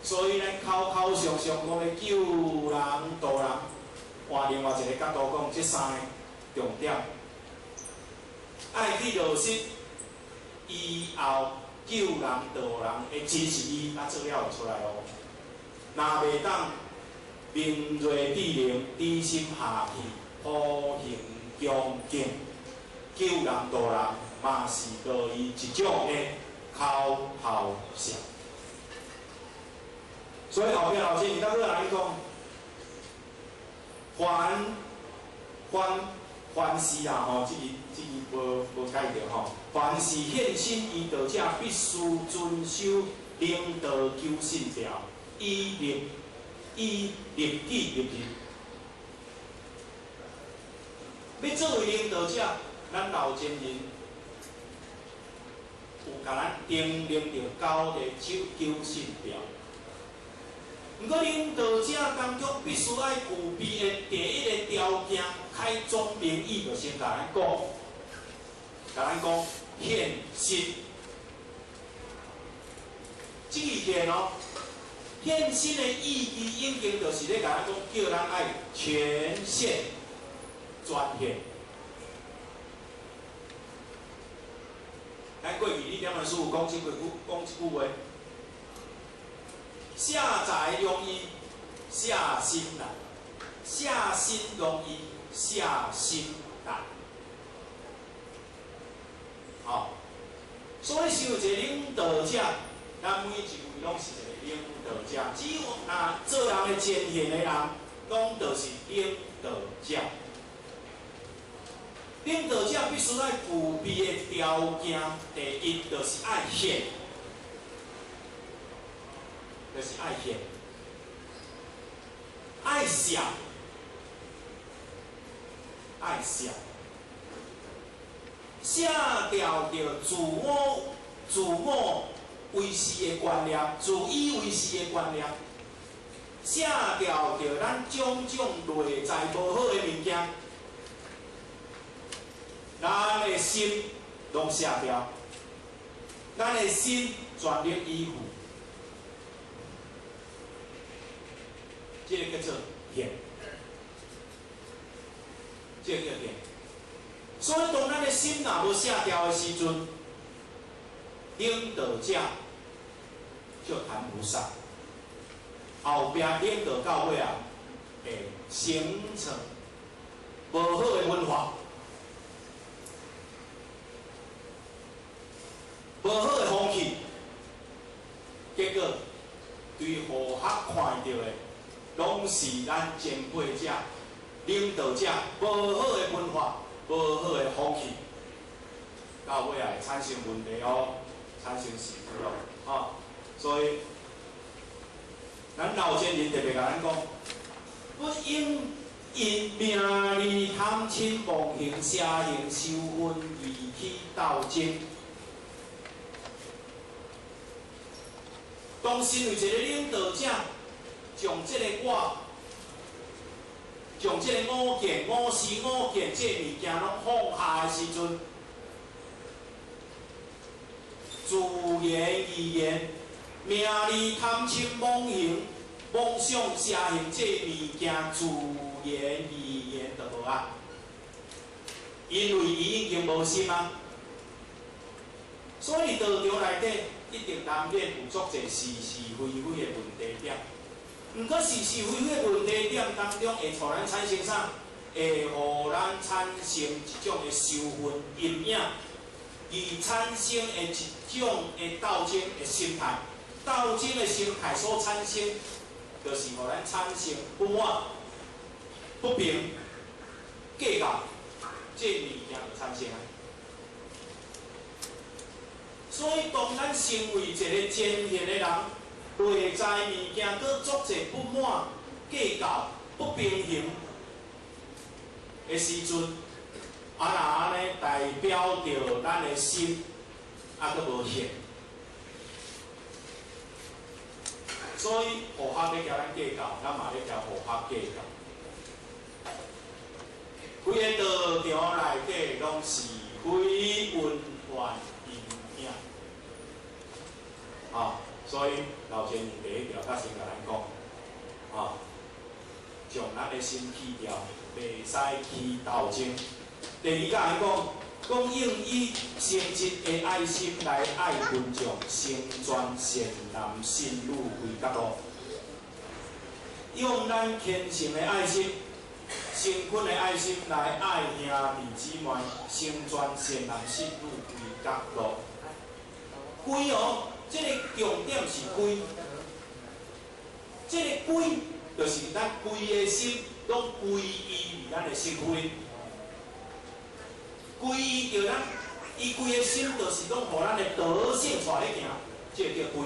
所以咱口口常常講欲救人度人。換另外一個角度講，這三個重點，愛去落實以後救人度人的真實義，才做了會出來哦。若袂當明銳智能，低心下去，普行恭敬，救人度人，嘛是予伊一種的口號聲。所以後壁老師，你當閣來講。凡凡凡是啦吼，這個無解著吼。凡是獻身醫道者，必須遵守領導求信條，以立己立人。欲做為領導者，咱老前人有共咱訂立著九个求信條。毋過領導者當中必須愛具備的第一个條件，開宗明義就先共咱講，共咱講獻身。這個獻哦，獻身的意義已經就是咧共咱講，叫咱愛全獻專獻。咱過去你點樣師有講這句話。捨財容易，捨身難；捨身容易，捨心難。吼，所以身為一个領導者，咱每一位攏是一个領導者。只有若做人的前線的人，攏就是領導者。領導者必須愛具備的條件，第一就是愛獻。就是愛獻、愛捨、愛捨，捨掉著自我為是的觀念，自以為是的觀念，捨掉著咱種種內在無好的物件，咱的心攏捨掉，咱的心全力以赴。這个叫做獻，這個叫獻。所以當咱的心若無卸掉的時陣，領導者就談不上。後壁領導到尾啊，會形成無好的文化，無好的風氣，結果對予學看著的，攏是咱前輩者、領導者無好的文化、無好的風氣，到尾也會產生問題哦，產生是非哦，吼。所以，咱老前人特別共咱講，不應因名利貪嗔妄行邪行修分而起鬥爭。當身為一个領導者，將這个我，將這个我見、我思、我見這个物件攏放下的時陣，自然而然，名利貪嗔妄行、妄想邪行這个物件，自然而然就無啊。因為伊已經無心啊，所以道場內底一定難免有足濟是是非非的問題點。毋過是是非非的問題點當中，會予咱產生啥？會予咱產生一種的仇恨陰影，而產生的一種的鬥爭的心態。鬥爭的心態所產生，就是予咱產生不滿、不平、計較，這物件就產生啊。所以，當咱成為一个前線的人，內在物件閣足濟不滿、計較、不平衡的時陣，啊，若按呢代表著咱的心啊，閣無獻。所以，學校咧共咱計較，咱嘛咧共學校計較。規个道場內底攏是非恩怨陰影，啊，所以老前人第一條，較先共咱講，啊，將咱的心去掉，袂使起鬥爭。第二甲咱講，講應以誠實的愛心來愛群眾，成全善男信女歸覺路。用咱虔誠的愛心、誠懇的愛心來愛兄弟姊妹，成全善男信女歸覺路。歸哦，這个重點是歸，這个歸就是咱規个心攏歸依佇咱的心扉。皈依著咱，伊規个心就是講，予咱的德性帶咧行，這個叫皈。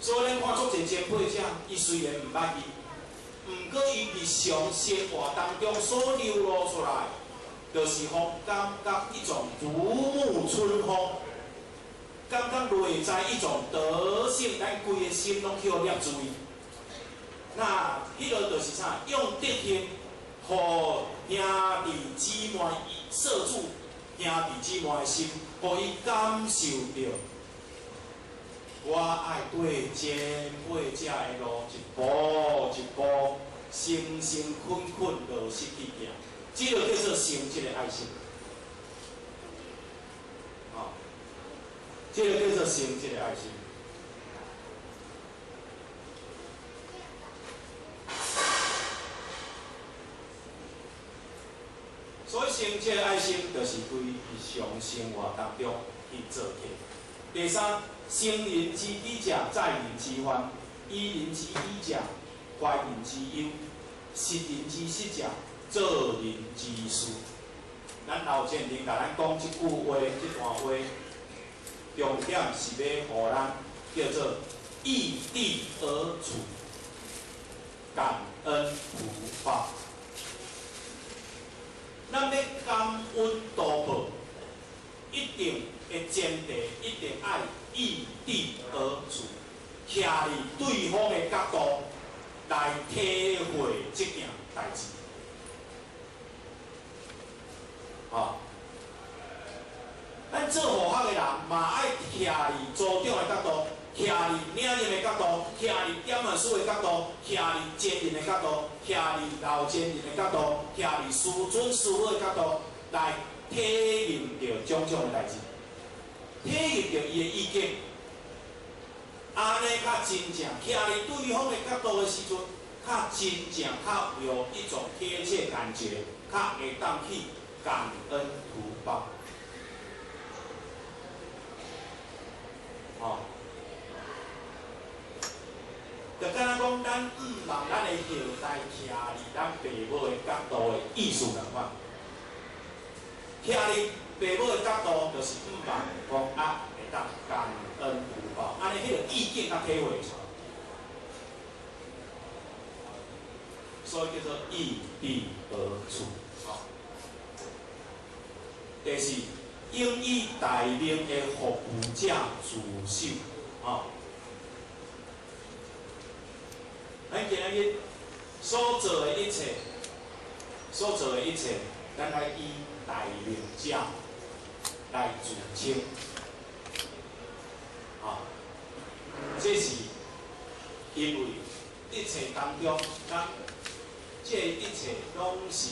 所以咱看足濟前輩者，伊雖然毋捌伊，毋過伊日常生活當中所流露出來，就是予感覺一種如沐春風，感覺內在一種德性，咱規個心攏去予捏住。那彼個就是啥？用德行，予兄弟姊妹攝住兄弟姊妹的心，予伊感受著。我愛對前輩者的路一步一步，誠誠懇懇落實去行，這個叫做誠這個愛心。哦，這個叫做誠這個愛心。所以誠這個愛心，就是對日常生活當中去做起。第三，成人之己者，載人之患；醫人之醫者，懷人之憂；實人之實者，做人之事。咱老前人共咱講這句話，這段話，重點是欲予咱叫做易地而處，感恩圖報。咱欲感恩圖報，一定的前提一定愛易地而處，徛佇對方的角度來體會這件代誌。哦，咱做護學的人嘛愛徛佇組長的角度，徛佇領任的角度，徛佇點案師的角度，徛佇前人的角度，徛佇老前人的角度，徛佇師尊師母的角度來體驗著種種的代誌。體驗著伊的意見，按呢較真正徛佇對方的角度的時陣，較真正較有一種貼切感覺，較會當去感恩圖報。哦，就敢若講，咱毋望咱的後代徛佇咱爸母的角度的意思仝款，徛佇爸母的角度，就是毋望講啊，會當感恩圖報，按呢彼個意境較體會出來，所以叫做易地而處。吼，第四，應以大明的服務者自守。吼，咱今仔日所做的一切，所做的一切，咱愛以大明者來自稱，啊，這是因為一切當中，咱這一切攏是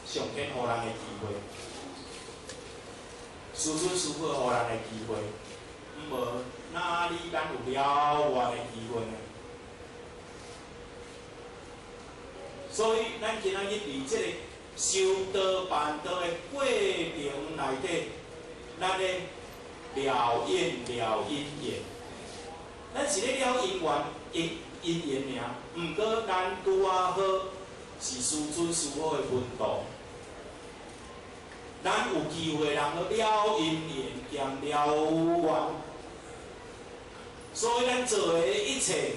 上天予人的機會，師尊師母予人的機會，毋無哪裡咱有了願的機會呢？所以，咱今仔日佇這個修道辦道的過程內底，咱咧了因了因緣，咱是咧了因緣因因緣爾。毋過咱拄仔好是師尊師母的門徒，咱有機會通了因緣兼了願，所以咱做的一切，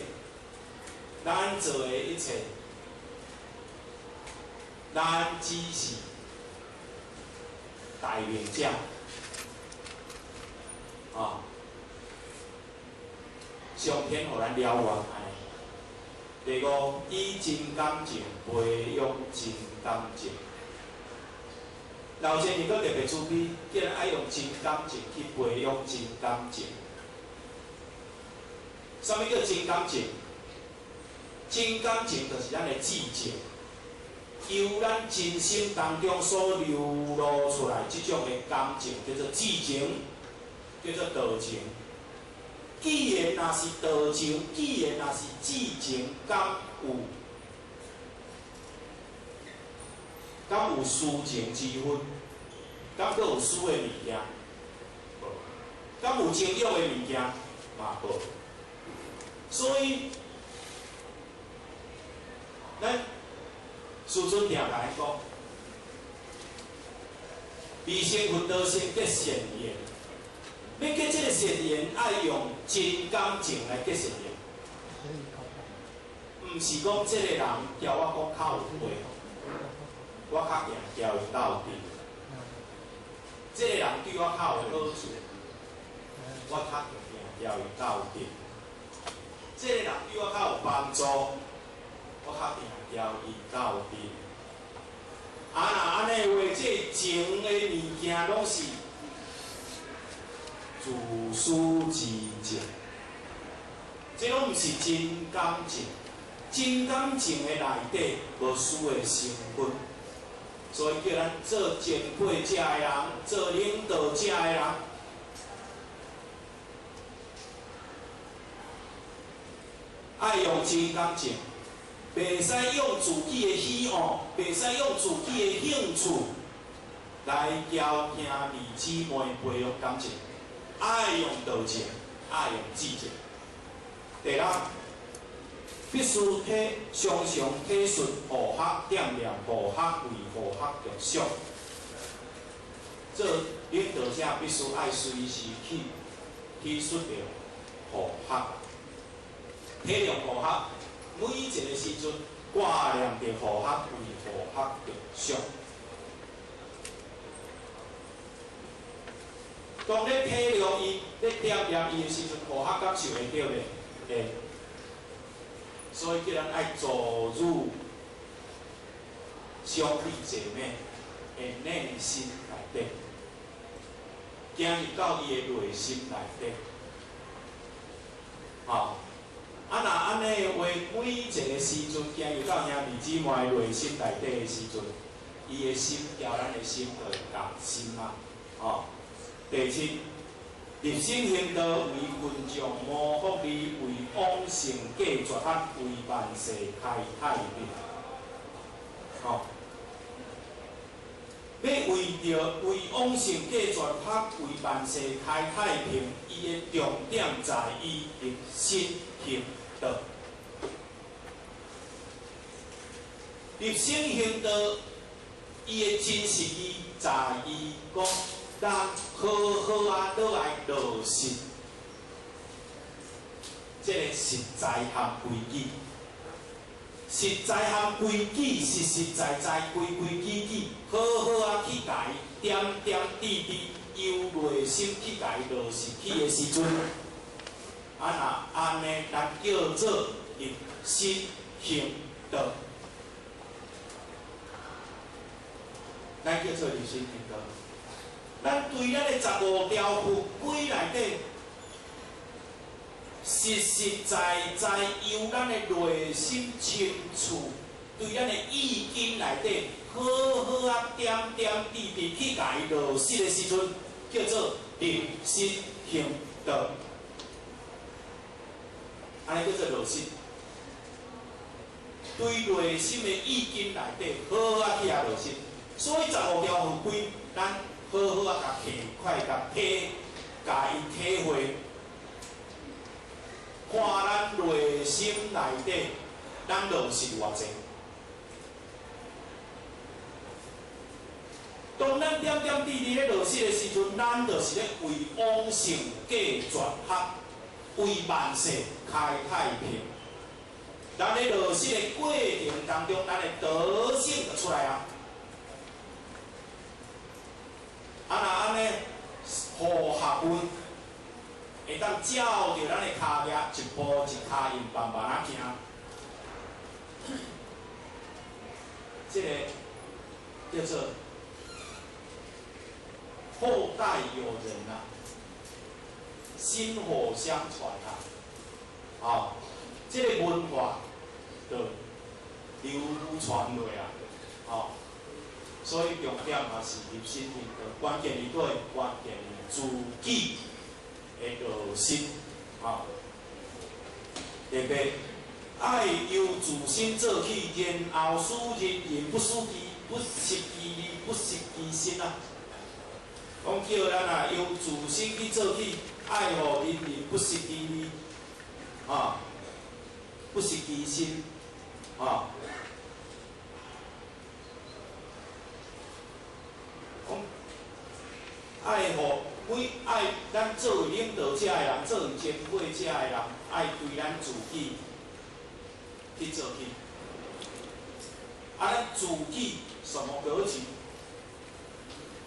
咱做的一切，咱只是代明者，啊！上天予咱了願按呢。第五，以真感情培養真感情。老前人閣特別慈悲，叫咱愛用真感情去培養真感情。啥物叫真感情？真感情就是咱的智情。由咱真心當中所流露出來這種的感情，叫做智情，叫做道情。既然若是道情，既然若是智情，敢有私情之分？敢閣有私的物件？無。敢有情欲的物件？嘛無。所以，咱師尊定共咱講，未成佛道先结善緣。欲結這个善緣，愛用真感情來結善緣，毋是講這个人交我講較有話，我較定交伊鬥陣。這个人對我較有好處，我較定交伊鬥陣。這个人對我較有幫助，我較定交伊鬥陣。啊，若按呢話，這情的物件攏是自私自情，這攏毋是真感情。真感情的內底無私的成分，所以叫咱做前輩者的人，做領導者的人，愛用真感情，袂使用自己的喜惡，袂使用自己的興趣來交兄弟姊妹培養感情，愛用道情，愛用智情。第六，必須體常常體恤和學，惦念和學，為和學著想。做領導者必須愛隨時去體恤著和學，體諒和學，每一个時陣掛念著和學，為和學著想。當咧體諒伊、咧惦念伊的時陣，和學感受會著袂？會。所以叫咱愛走入兄弟姐妹的內心內底，行入到伊的內心內底。吼，啊，若按呢話，每一个時陣行入到兄弟姊妹內心內底的時陣，伊的心交咱的心就會共心啊。吼，第七，立身行道為群眾謀福利，為往聖繼絕學，為萬世開太平。吼，欲為著為往聖繼絕學，為萬世開太平，伊的重點在於立身行道。立身行道，伊的真實義在於講，咱好好啊，倒來落實這个實在和規矩，實在和規矩，實實在在、規規矩矩，好好啊去共伊點點滴滴，由內心去共伊落實去的時陣，啊若按呢，咱叫做立身行道，咱叫做立身行道。咱對咱的十五條佛規內底，實實在在由咱的內心深處，對咱的意根內底，好好啊點點滴滴去共伊落實的時陣，叫做立身行道。按呢叫做落實。對內心的意根內底，好好啊去共落實。所以十五條佛規，咱好好啊，共提快，共體，共伊體會，看咱內心內底，咱落實偌濟。當咱點點滴滴咧落實的時陣，咱就是咧為往聖繼絕學，為萬世開太平。咱咧落實的過程當中，咱的德性就出來啊。啊，若按呢，和合運會當照著咱的跤跡，一步一跤印，慢慢仔行。這个叫做後代有人啊，薪火相傳啊，啊，這个文化就流傳落啊，啊。所以重點嘛是立身行道，關鍵佇佗，關鍵佇自己的落實，吼。特別愛由自身做起，然後使人人不思其不失其利，不失其身啊。講叫咱啊，由自身去做起，愛予人人不失其利，啊，不失其身，啊。講每愛咱作為領導者的人，作為前輩者的人，愛對咱自己去做起。啊，咱自己什麼格局？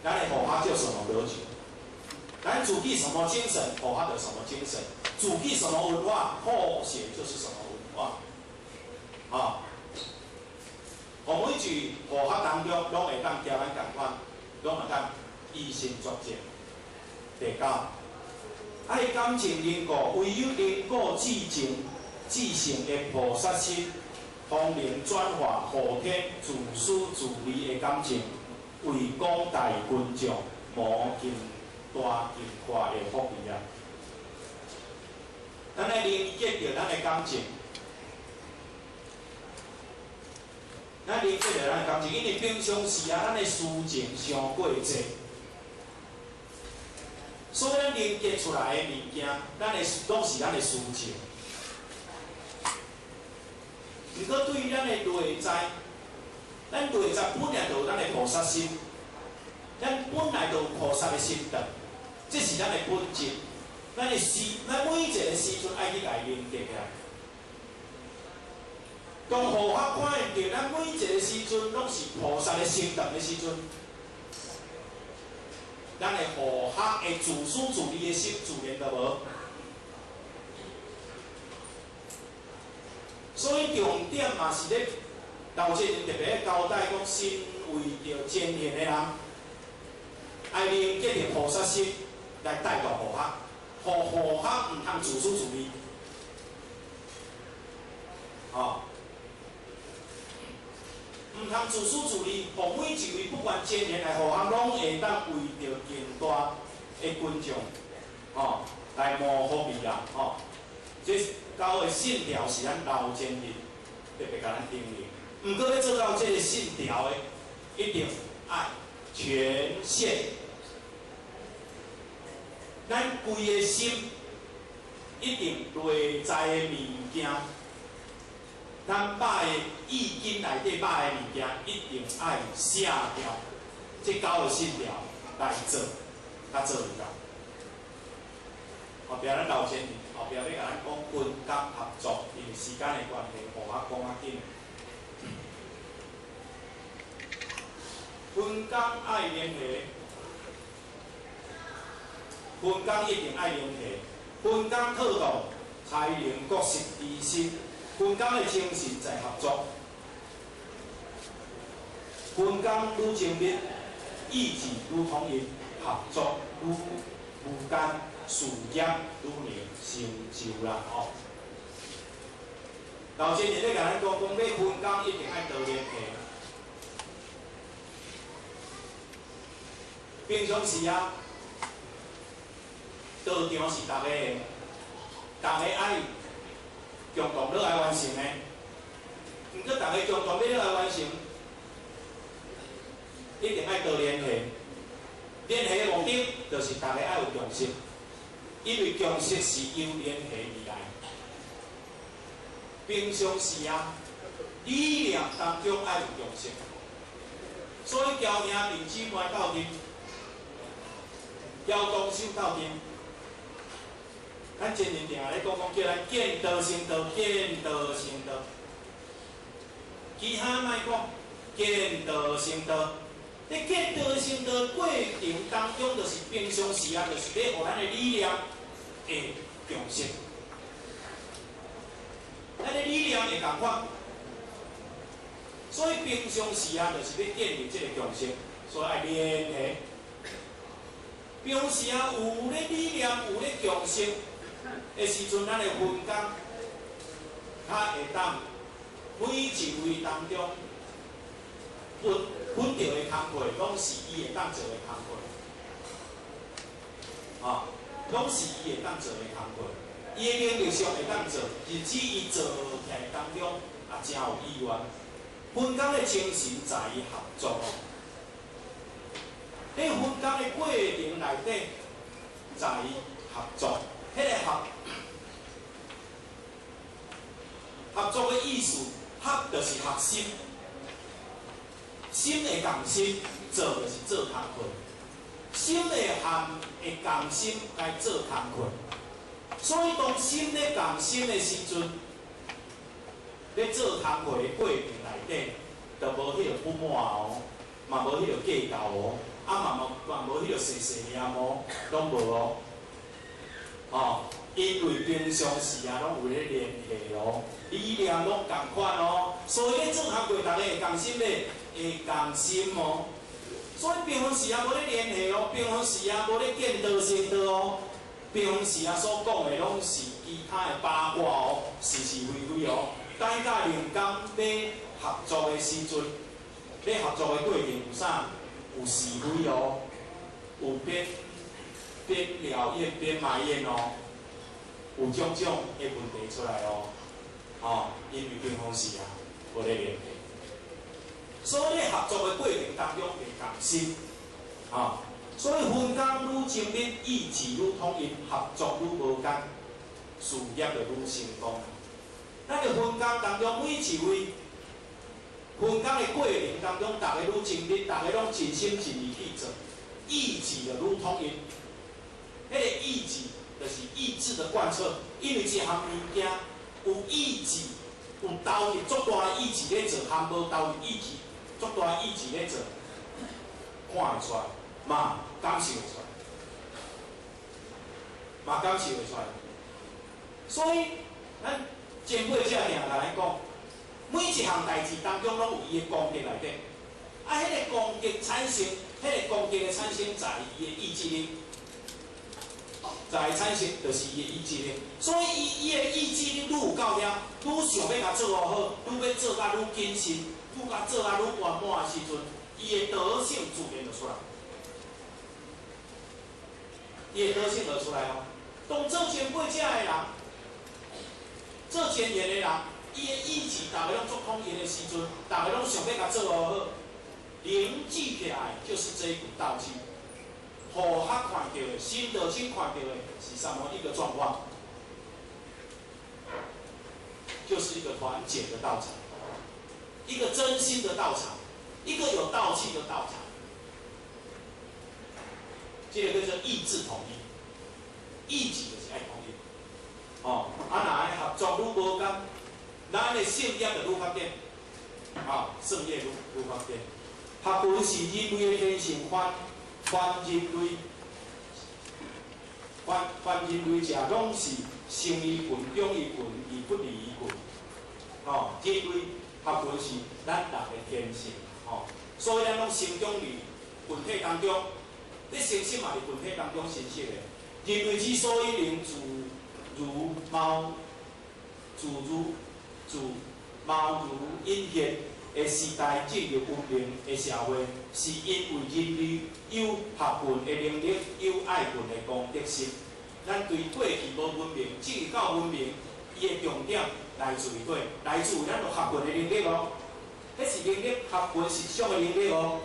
咱的護學就什麼格局？咱自己什麼精神，護學就什麼精神；自己什麼文化，後學就是什麼文化。啊，予每一句護學當中，攏會當交咱仝款，攏會當以身作則。第九，愛感情凝固，唯有凝固至情至聖的菩薩心，方能轉化後天自私自利的感情，為廣大群眾謀更大更闊的福利啊！咱愛凝結著咱的感情，咱凝結著咱的感情，因為平常時啊，咱的私情傷過濟。所以咱凝結出來的物件，咱的攏是咱的私情。毋過對於咱的內在，咱內在本來就有咱的菩薩心，咱本來就有菩薩的心德，這是咱的本質。咱的時，咱每一個時陣愛去共伊凝結起來。當護學看見著咱每一個時陣攏是菩薩的心德的時陣，咱的護學的自私自利的心自然就無。所以重點嘛是咧，老前人特別交代講，身為著前賢的人，愛凝結著菩薩心來帶動護學，予護學毋通自私自利。吼，毋通自私自利，予每一位不管前賢來護學，攏會當為著更大的群眾，吼，來謀福利啦，吼。這九個信條是咱老前人特別共咱叮嚀。毋過欲做到這个信條的，一定愛全線。咱規个心一定內在的物件，咱肉的意根內底肉的物件，一定愛捨掉這九个信條來做，才做會到。後壁咱老前人後壁欲共咱講分工合作，因為時間的關係，予我講較緊。分工愛聯繫，分工一定愛聯繫，分工妥當，才能各適其身。分工的精神在合作，分工愈精密，意志愈統一，合作愈無間，事業愈能成就啦吼。老前人咧共咱講，講欲分工一定愛多聯繫。平常時啊，道場是逐个的，逐个愛共同落來完成的。毋過，逐个共同欲落來完成，一定愛多聯繫。聯繫的目的，就是逐个愛有共識，因為共識是由聯繫而來。平常時啊，理念當中愛有共識，所以僑兄弟姊妹鬥陣，僑同修鬥陣，咱前人定定咧講講叫咱見道成道，見道成道。其他莫講，見道成道。咧見道成道過程當中，就是平常時啊，就是欲予咱的理念會共識，咱的理念會仝款。所以平常時啊，就是欲建立這个共識，所以愛聯繫。平常時啊，有咧理念，有咧共識的時陣，咱的分工較會當每一位當中分分著的工課，攏是伊會當做的工課，吼，攏是伊會當做的工課。伊的能力上會當做，甚至伊做起來當中也誠有意願。分工的精神在於合作。佇分工的過程內底，在於合作。彼个合作的意思，合就是合心，心會仝心，做就是做工課。心會和會仝心來做工課。所以當心咧仝心的時陣，咧做工課的過程內底，就無彼個不滿哦，嘛無彼個計較哦，啊嘛無嘛無彼個細細念哦，攏無哦。哦，因為平常時啊，攏有咧聯繫哦，理念攏仝款哦，所以咧做工課，逐家會仝心咧，會仝心哦。所以平常時啊，無咧聯繫哦，平常時啊，無咧見道成道哦，平常時啊所講的攏是其他的八卦哦，是是非非哦。等到靈感欲合作的時陣，欲合作的過程有啥？有是非哦，有邊邊聊怨邊埋怨哦，有種種的問題出來哦，吼，因為平常時啊，無咧聯繫，所以咧合作的過程當中會仝心，吼，所以分工愈精密，意志愈統一，合作愈無仝，事業就愈成功。咱的分工當中，每一位分工的過程當中，逐家愈精密，逐家攏盡心盡力去做，意志就愈統一。彼個意志就是意志的貫徹，因為一項物件有意志，有投入足大的意志咧做，和無投入意志足大的意志咧做，看會出來，嘛感受會出來，嘛感受會出來。所以，咱前輩者定共咱講，每一項代誌當中攏有伊的功德內底，啊，彼個功德產生，彼個功德的產生在伊的意志力。在產生就是伊的意志力，所以伊的意志力愈有夠遐，愈想欲共做好，愈欲做甲愈謹慎，愈共做甲愈圓滿的時陣，伊的德性自然就出來，伊的德性就出來哦。當做前輩者的人，做前緣的人，伊的意志逐家攏足統一的時陣，逐家攏想欲共做好，凝聚起來就是這一股道氣。予客看著的，新道親看著的是啥物一個狀況？就是一個團結的道場，一個真心的道場，一個有道氣的道場。這個叫做意志統一，意志就是愛統一。哦，啊，若按呢合作愈無仝，咱的聖業就愈較緊，啊，聖業愈較緊。合群是人類的天性，凡人類者，攏是生於群，長於群，而不離於群。吼，人類合群是咱人的天性，吼，所以咱攏生長佇群體當中，你生生嘛佇群體當中生息的。人類之所以能自如貓，自如自貓如隱現的時代進入文明的社會，是因為人類有合群的能力，有愛群的公德心。咱對過去無文明，進入到文明，伊的重點來自於佗，來自於咱有合群的能力哦。彼是能力，合群是一種的能力哦。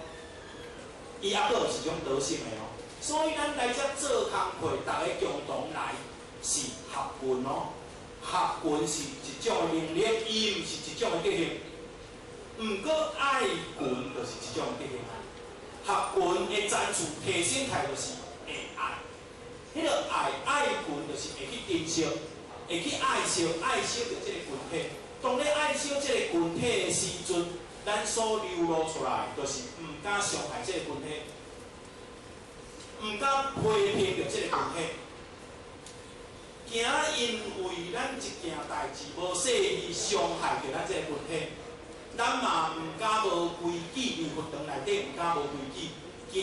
伊猶閣是一種德性的哦。所以咱來遮做工課，逐家共同來是合群哦。合群是一種的能力，伊毋是一種的德行。毋過愛群就是一種德行。合群的層次提升起來就是會愛，彼個愛愛群就是會去珍惜，會去愛惜愛惜著這個群體。當咧愛惜這個群體的時陣，咱所流露出來就是毋敢傷害這個群體，毋敢批評著這個群體。驚因為咱一件代誌無細膩傷害著咱這個群體。咱嘛毋敢無規矩，佇佛堂內底毋敢無規矩，驚予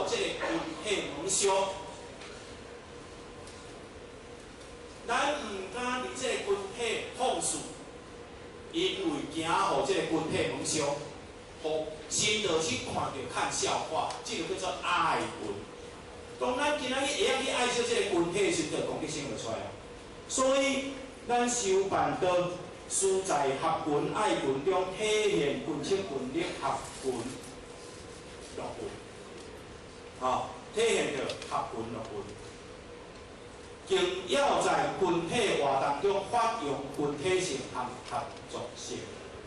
這個群體蒙羞。咱毋敢佇這個群體放肆，因為驚予這個群體蒙羞，予新道親看著看笑話，這個叫做愛群。當咱今仔日會曉去愛惜這個群體的時陣，公德心就出來啊。所以咱修辦道，須在合群愛群中體現群策群力合群樂群，吼，體現著合群樂群。更要在群體活動中發揚群體性和合作性，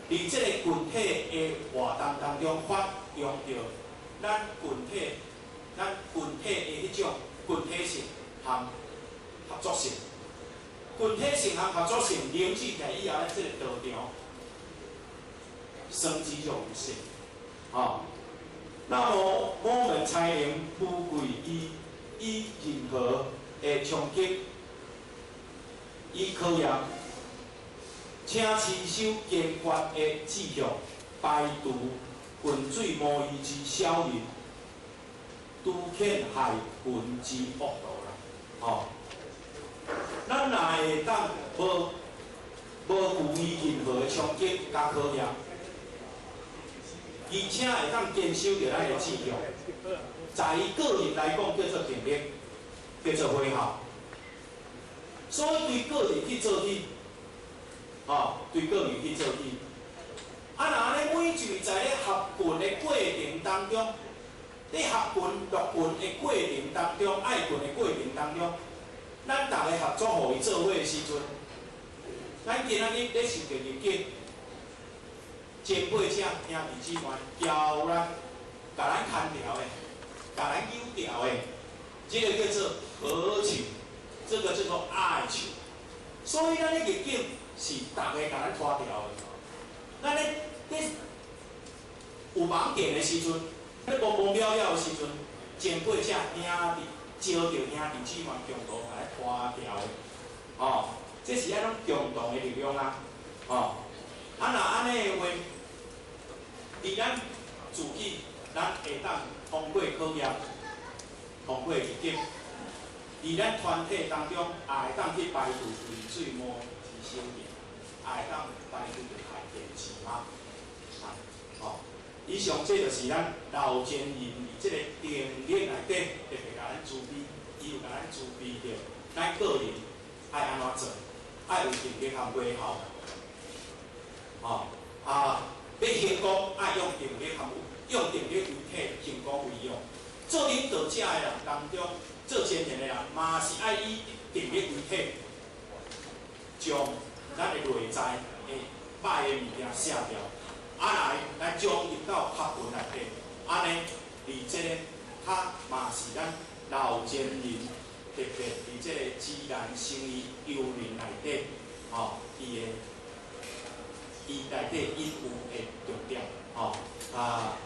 佇這個群體的活動當中發揚著咱群體咱群體的彼種群體性和合作性。群體性和合作性凝聚起來以後，咱這個道場生機就無限。吼，那麼我們才能不懼伊任何的衝擊與考驗，請持守堅決的志向，排除渾水摸魚之小人，除遣害群之惡徒啦。吼，咱若會當無懼伊任何的衝擊佮考驗，而且會當堅守著咱的志向，在伊個人來講叫做定力，叫做火候。所以對個人去做起，吼，對個人去做起。啊，若按呢每一位在咧合群的過程當中，咧合群、樂群的過程當中，愛群的過程當中，咱逐个合作予伊做伙的時陣，咱今仔日咧受著逆境，前輩者兄弟姊妹交咱，共咱牽牢的，共咱扭牢的，這個叫做合情，這個叫做愛情。所以咱咧逆境是逐个共咱拖牢的。咱咧咧有盲點的時陣，咧茫茫了了的時陣，前輩者兄弟招著兄弟姊妹共同共咱拖牢的，吼，這是愛攏共同的力量啊，吼。啊，若按呢的話，佇咱自己，咱會當通過考驗，通過逆境，佇咱團體當中，也會當去排除渾水摸魚之小人，也會當排除著害電池嘛。啊，吼，以上這就是咱老前人佇這個定力內底特別共咱慈悲，伊有共咱慈悲著，咱個人愛按怎做，愛有定力和果效。吼，啊，欲成功愛用定力和用定力為體，成功為用。做領導者的人當中，做前線的人嘛是愛以定力為體，將咱的內在的歹的物件卸掉，啊來將入到合群內底，按呢，佇這个較嘛是咱老前人特別佇這个自然生理幽靈內底，吼，伊的。伊內底隱有的重點，吼啊，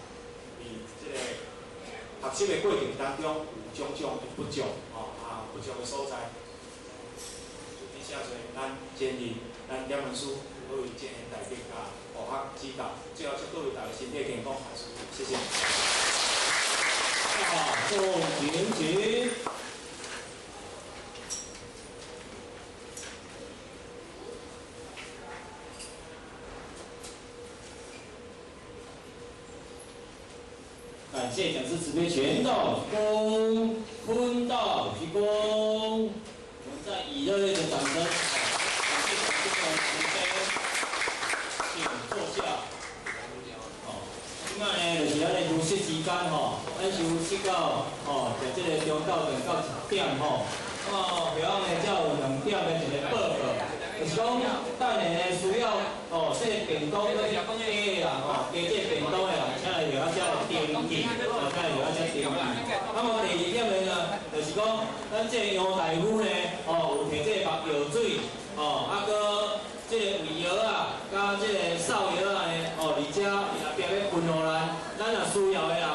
佇這個學習的過程當中有種種的不足，吼啊不足的所在。以下做咱前人、咱點文師各位進行大家共學指導，最後祝各位大家身體健康，謝謝。大眾請起。感謝講師慈悲全道鞠躬，坤道鞠躬。我們再以熱烈的掌聲，感謝講師的慈悲，請坐下。哦，這擺呢，就是咱的休息時間吼，咱休息到吼，在這個中晝頓到1點吼。那麼下午呢，才有2點的一個報告，就是講等下呢需要哦，這個便當欲加的人吼，加這個便當的人，請來入來遮來登記，哦，請來入來遮登記。那麼第二點的呢，就是講咱這個楊大夫呢，哦，有提這個目藥水，哦，啊，閣這個胃藥啊，佮這個瘦藥啊呢，哦，佇遮後壁欲分予咱，咱若需要的人。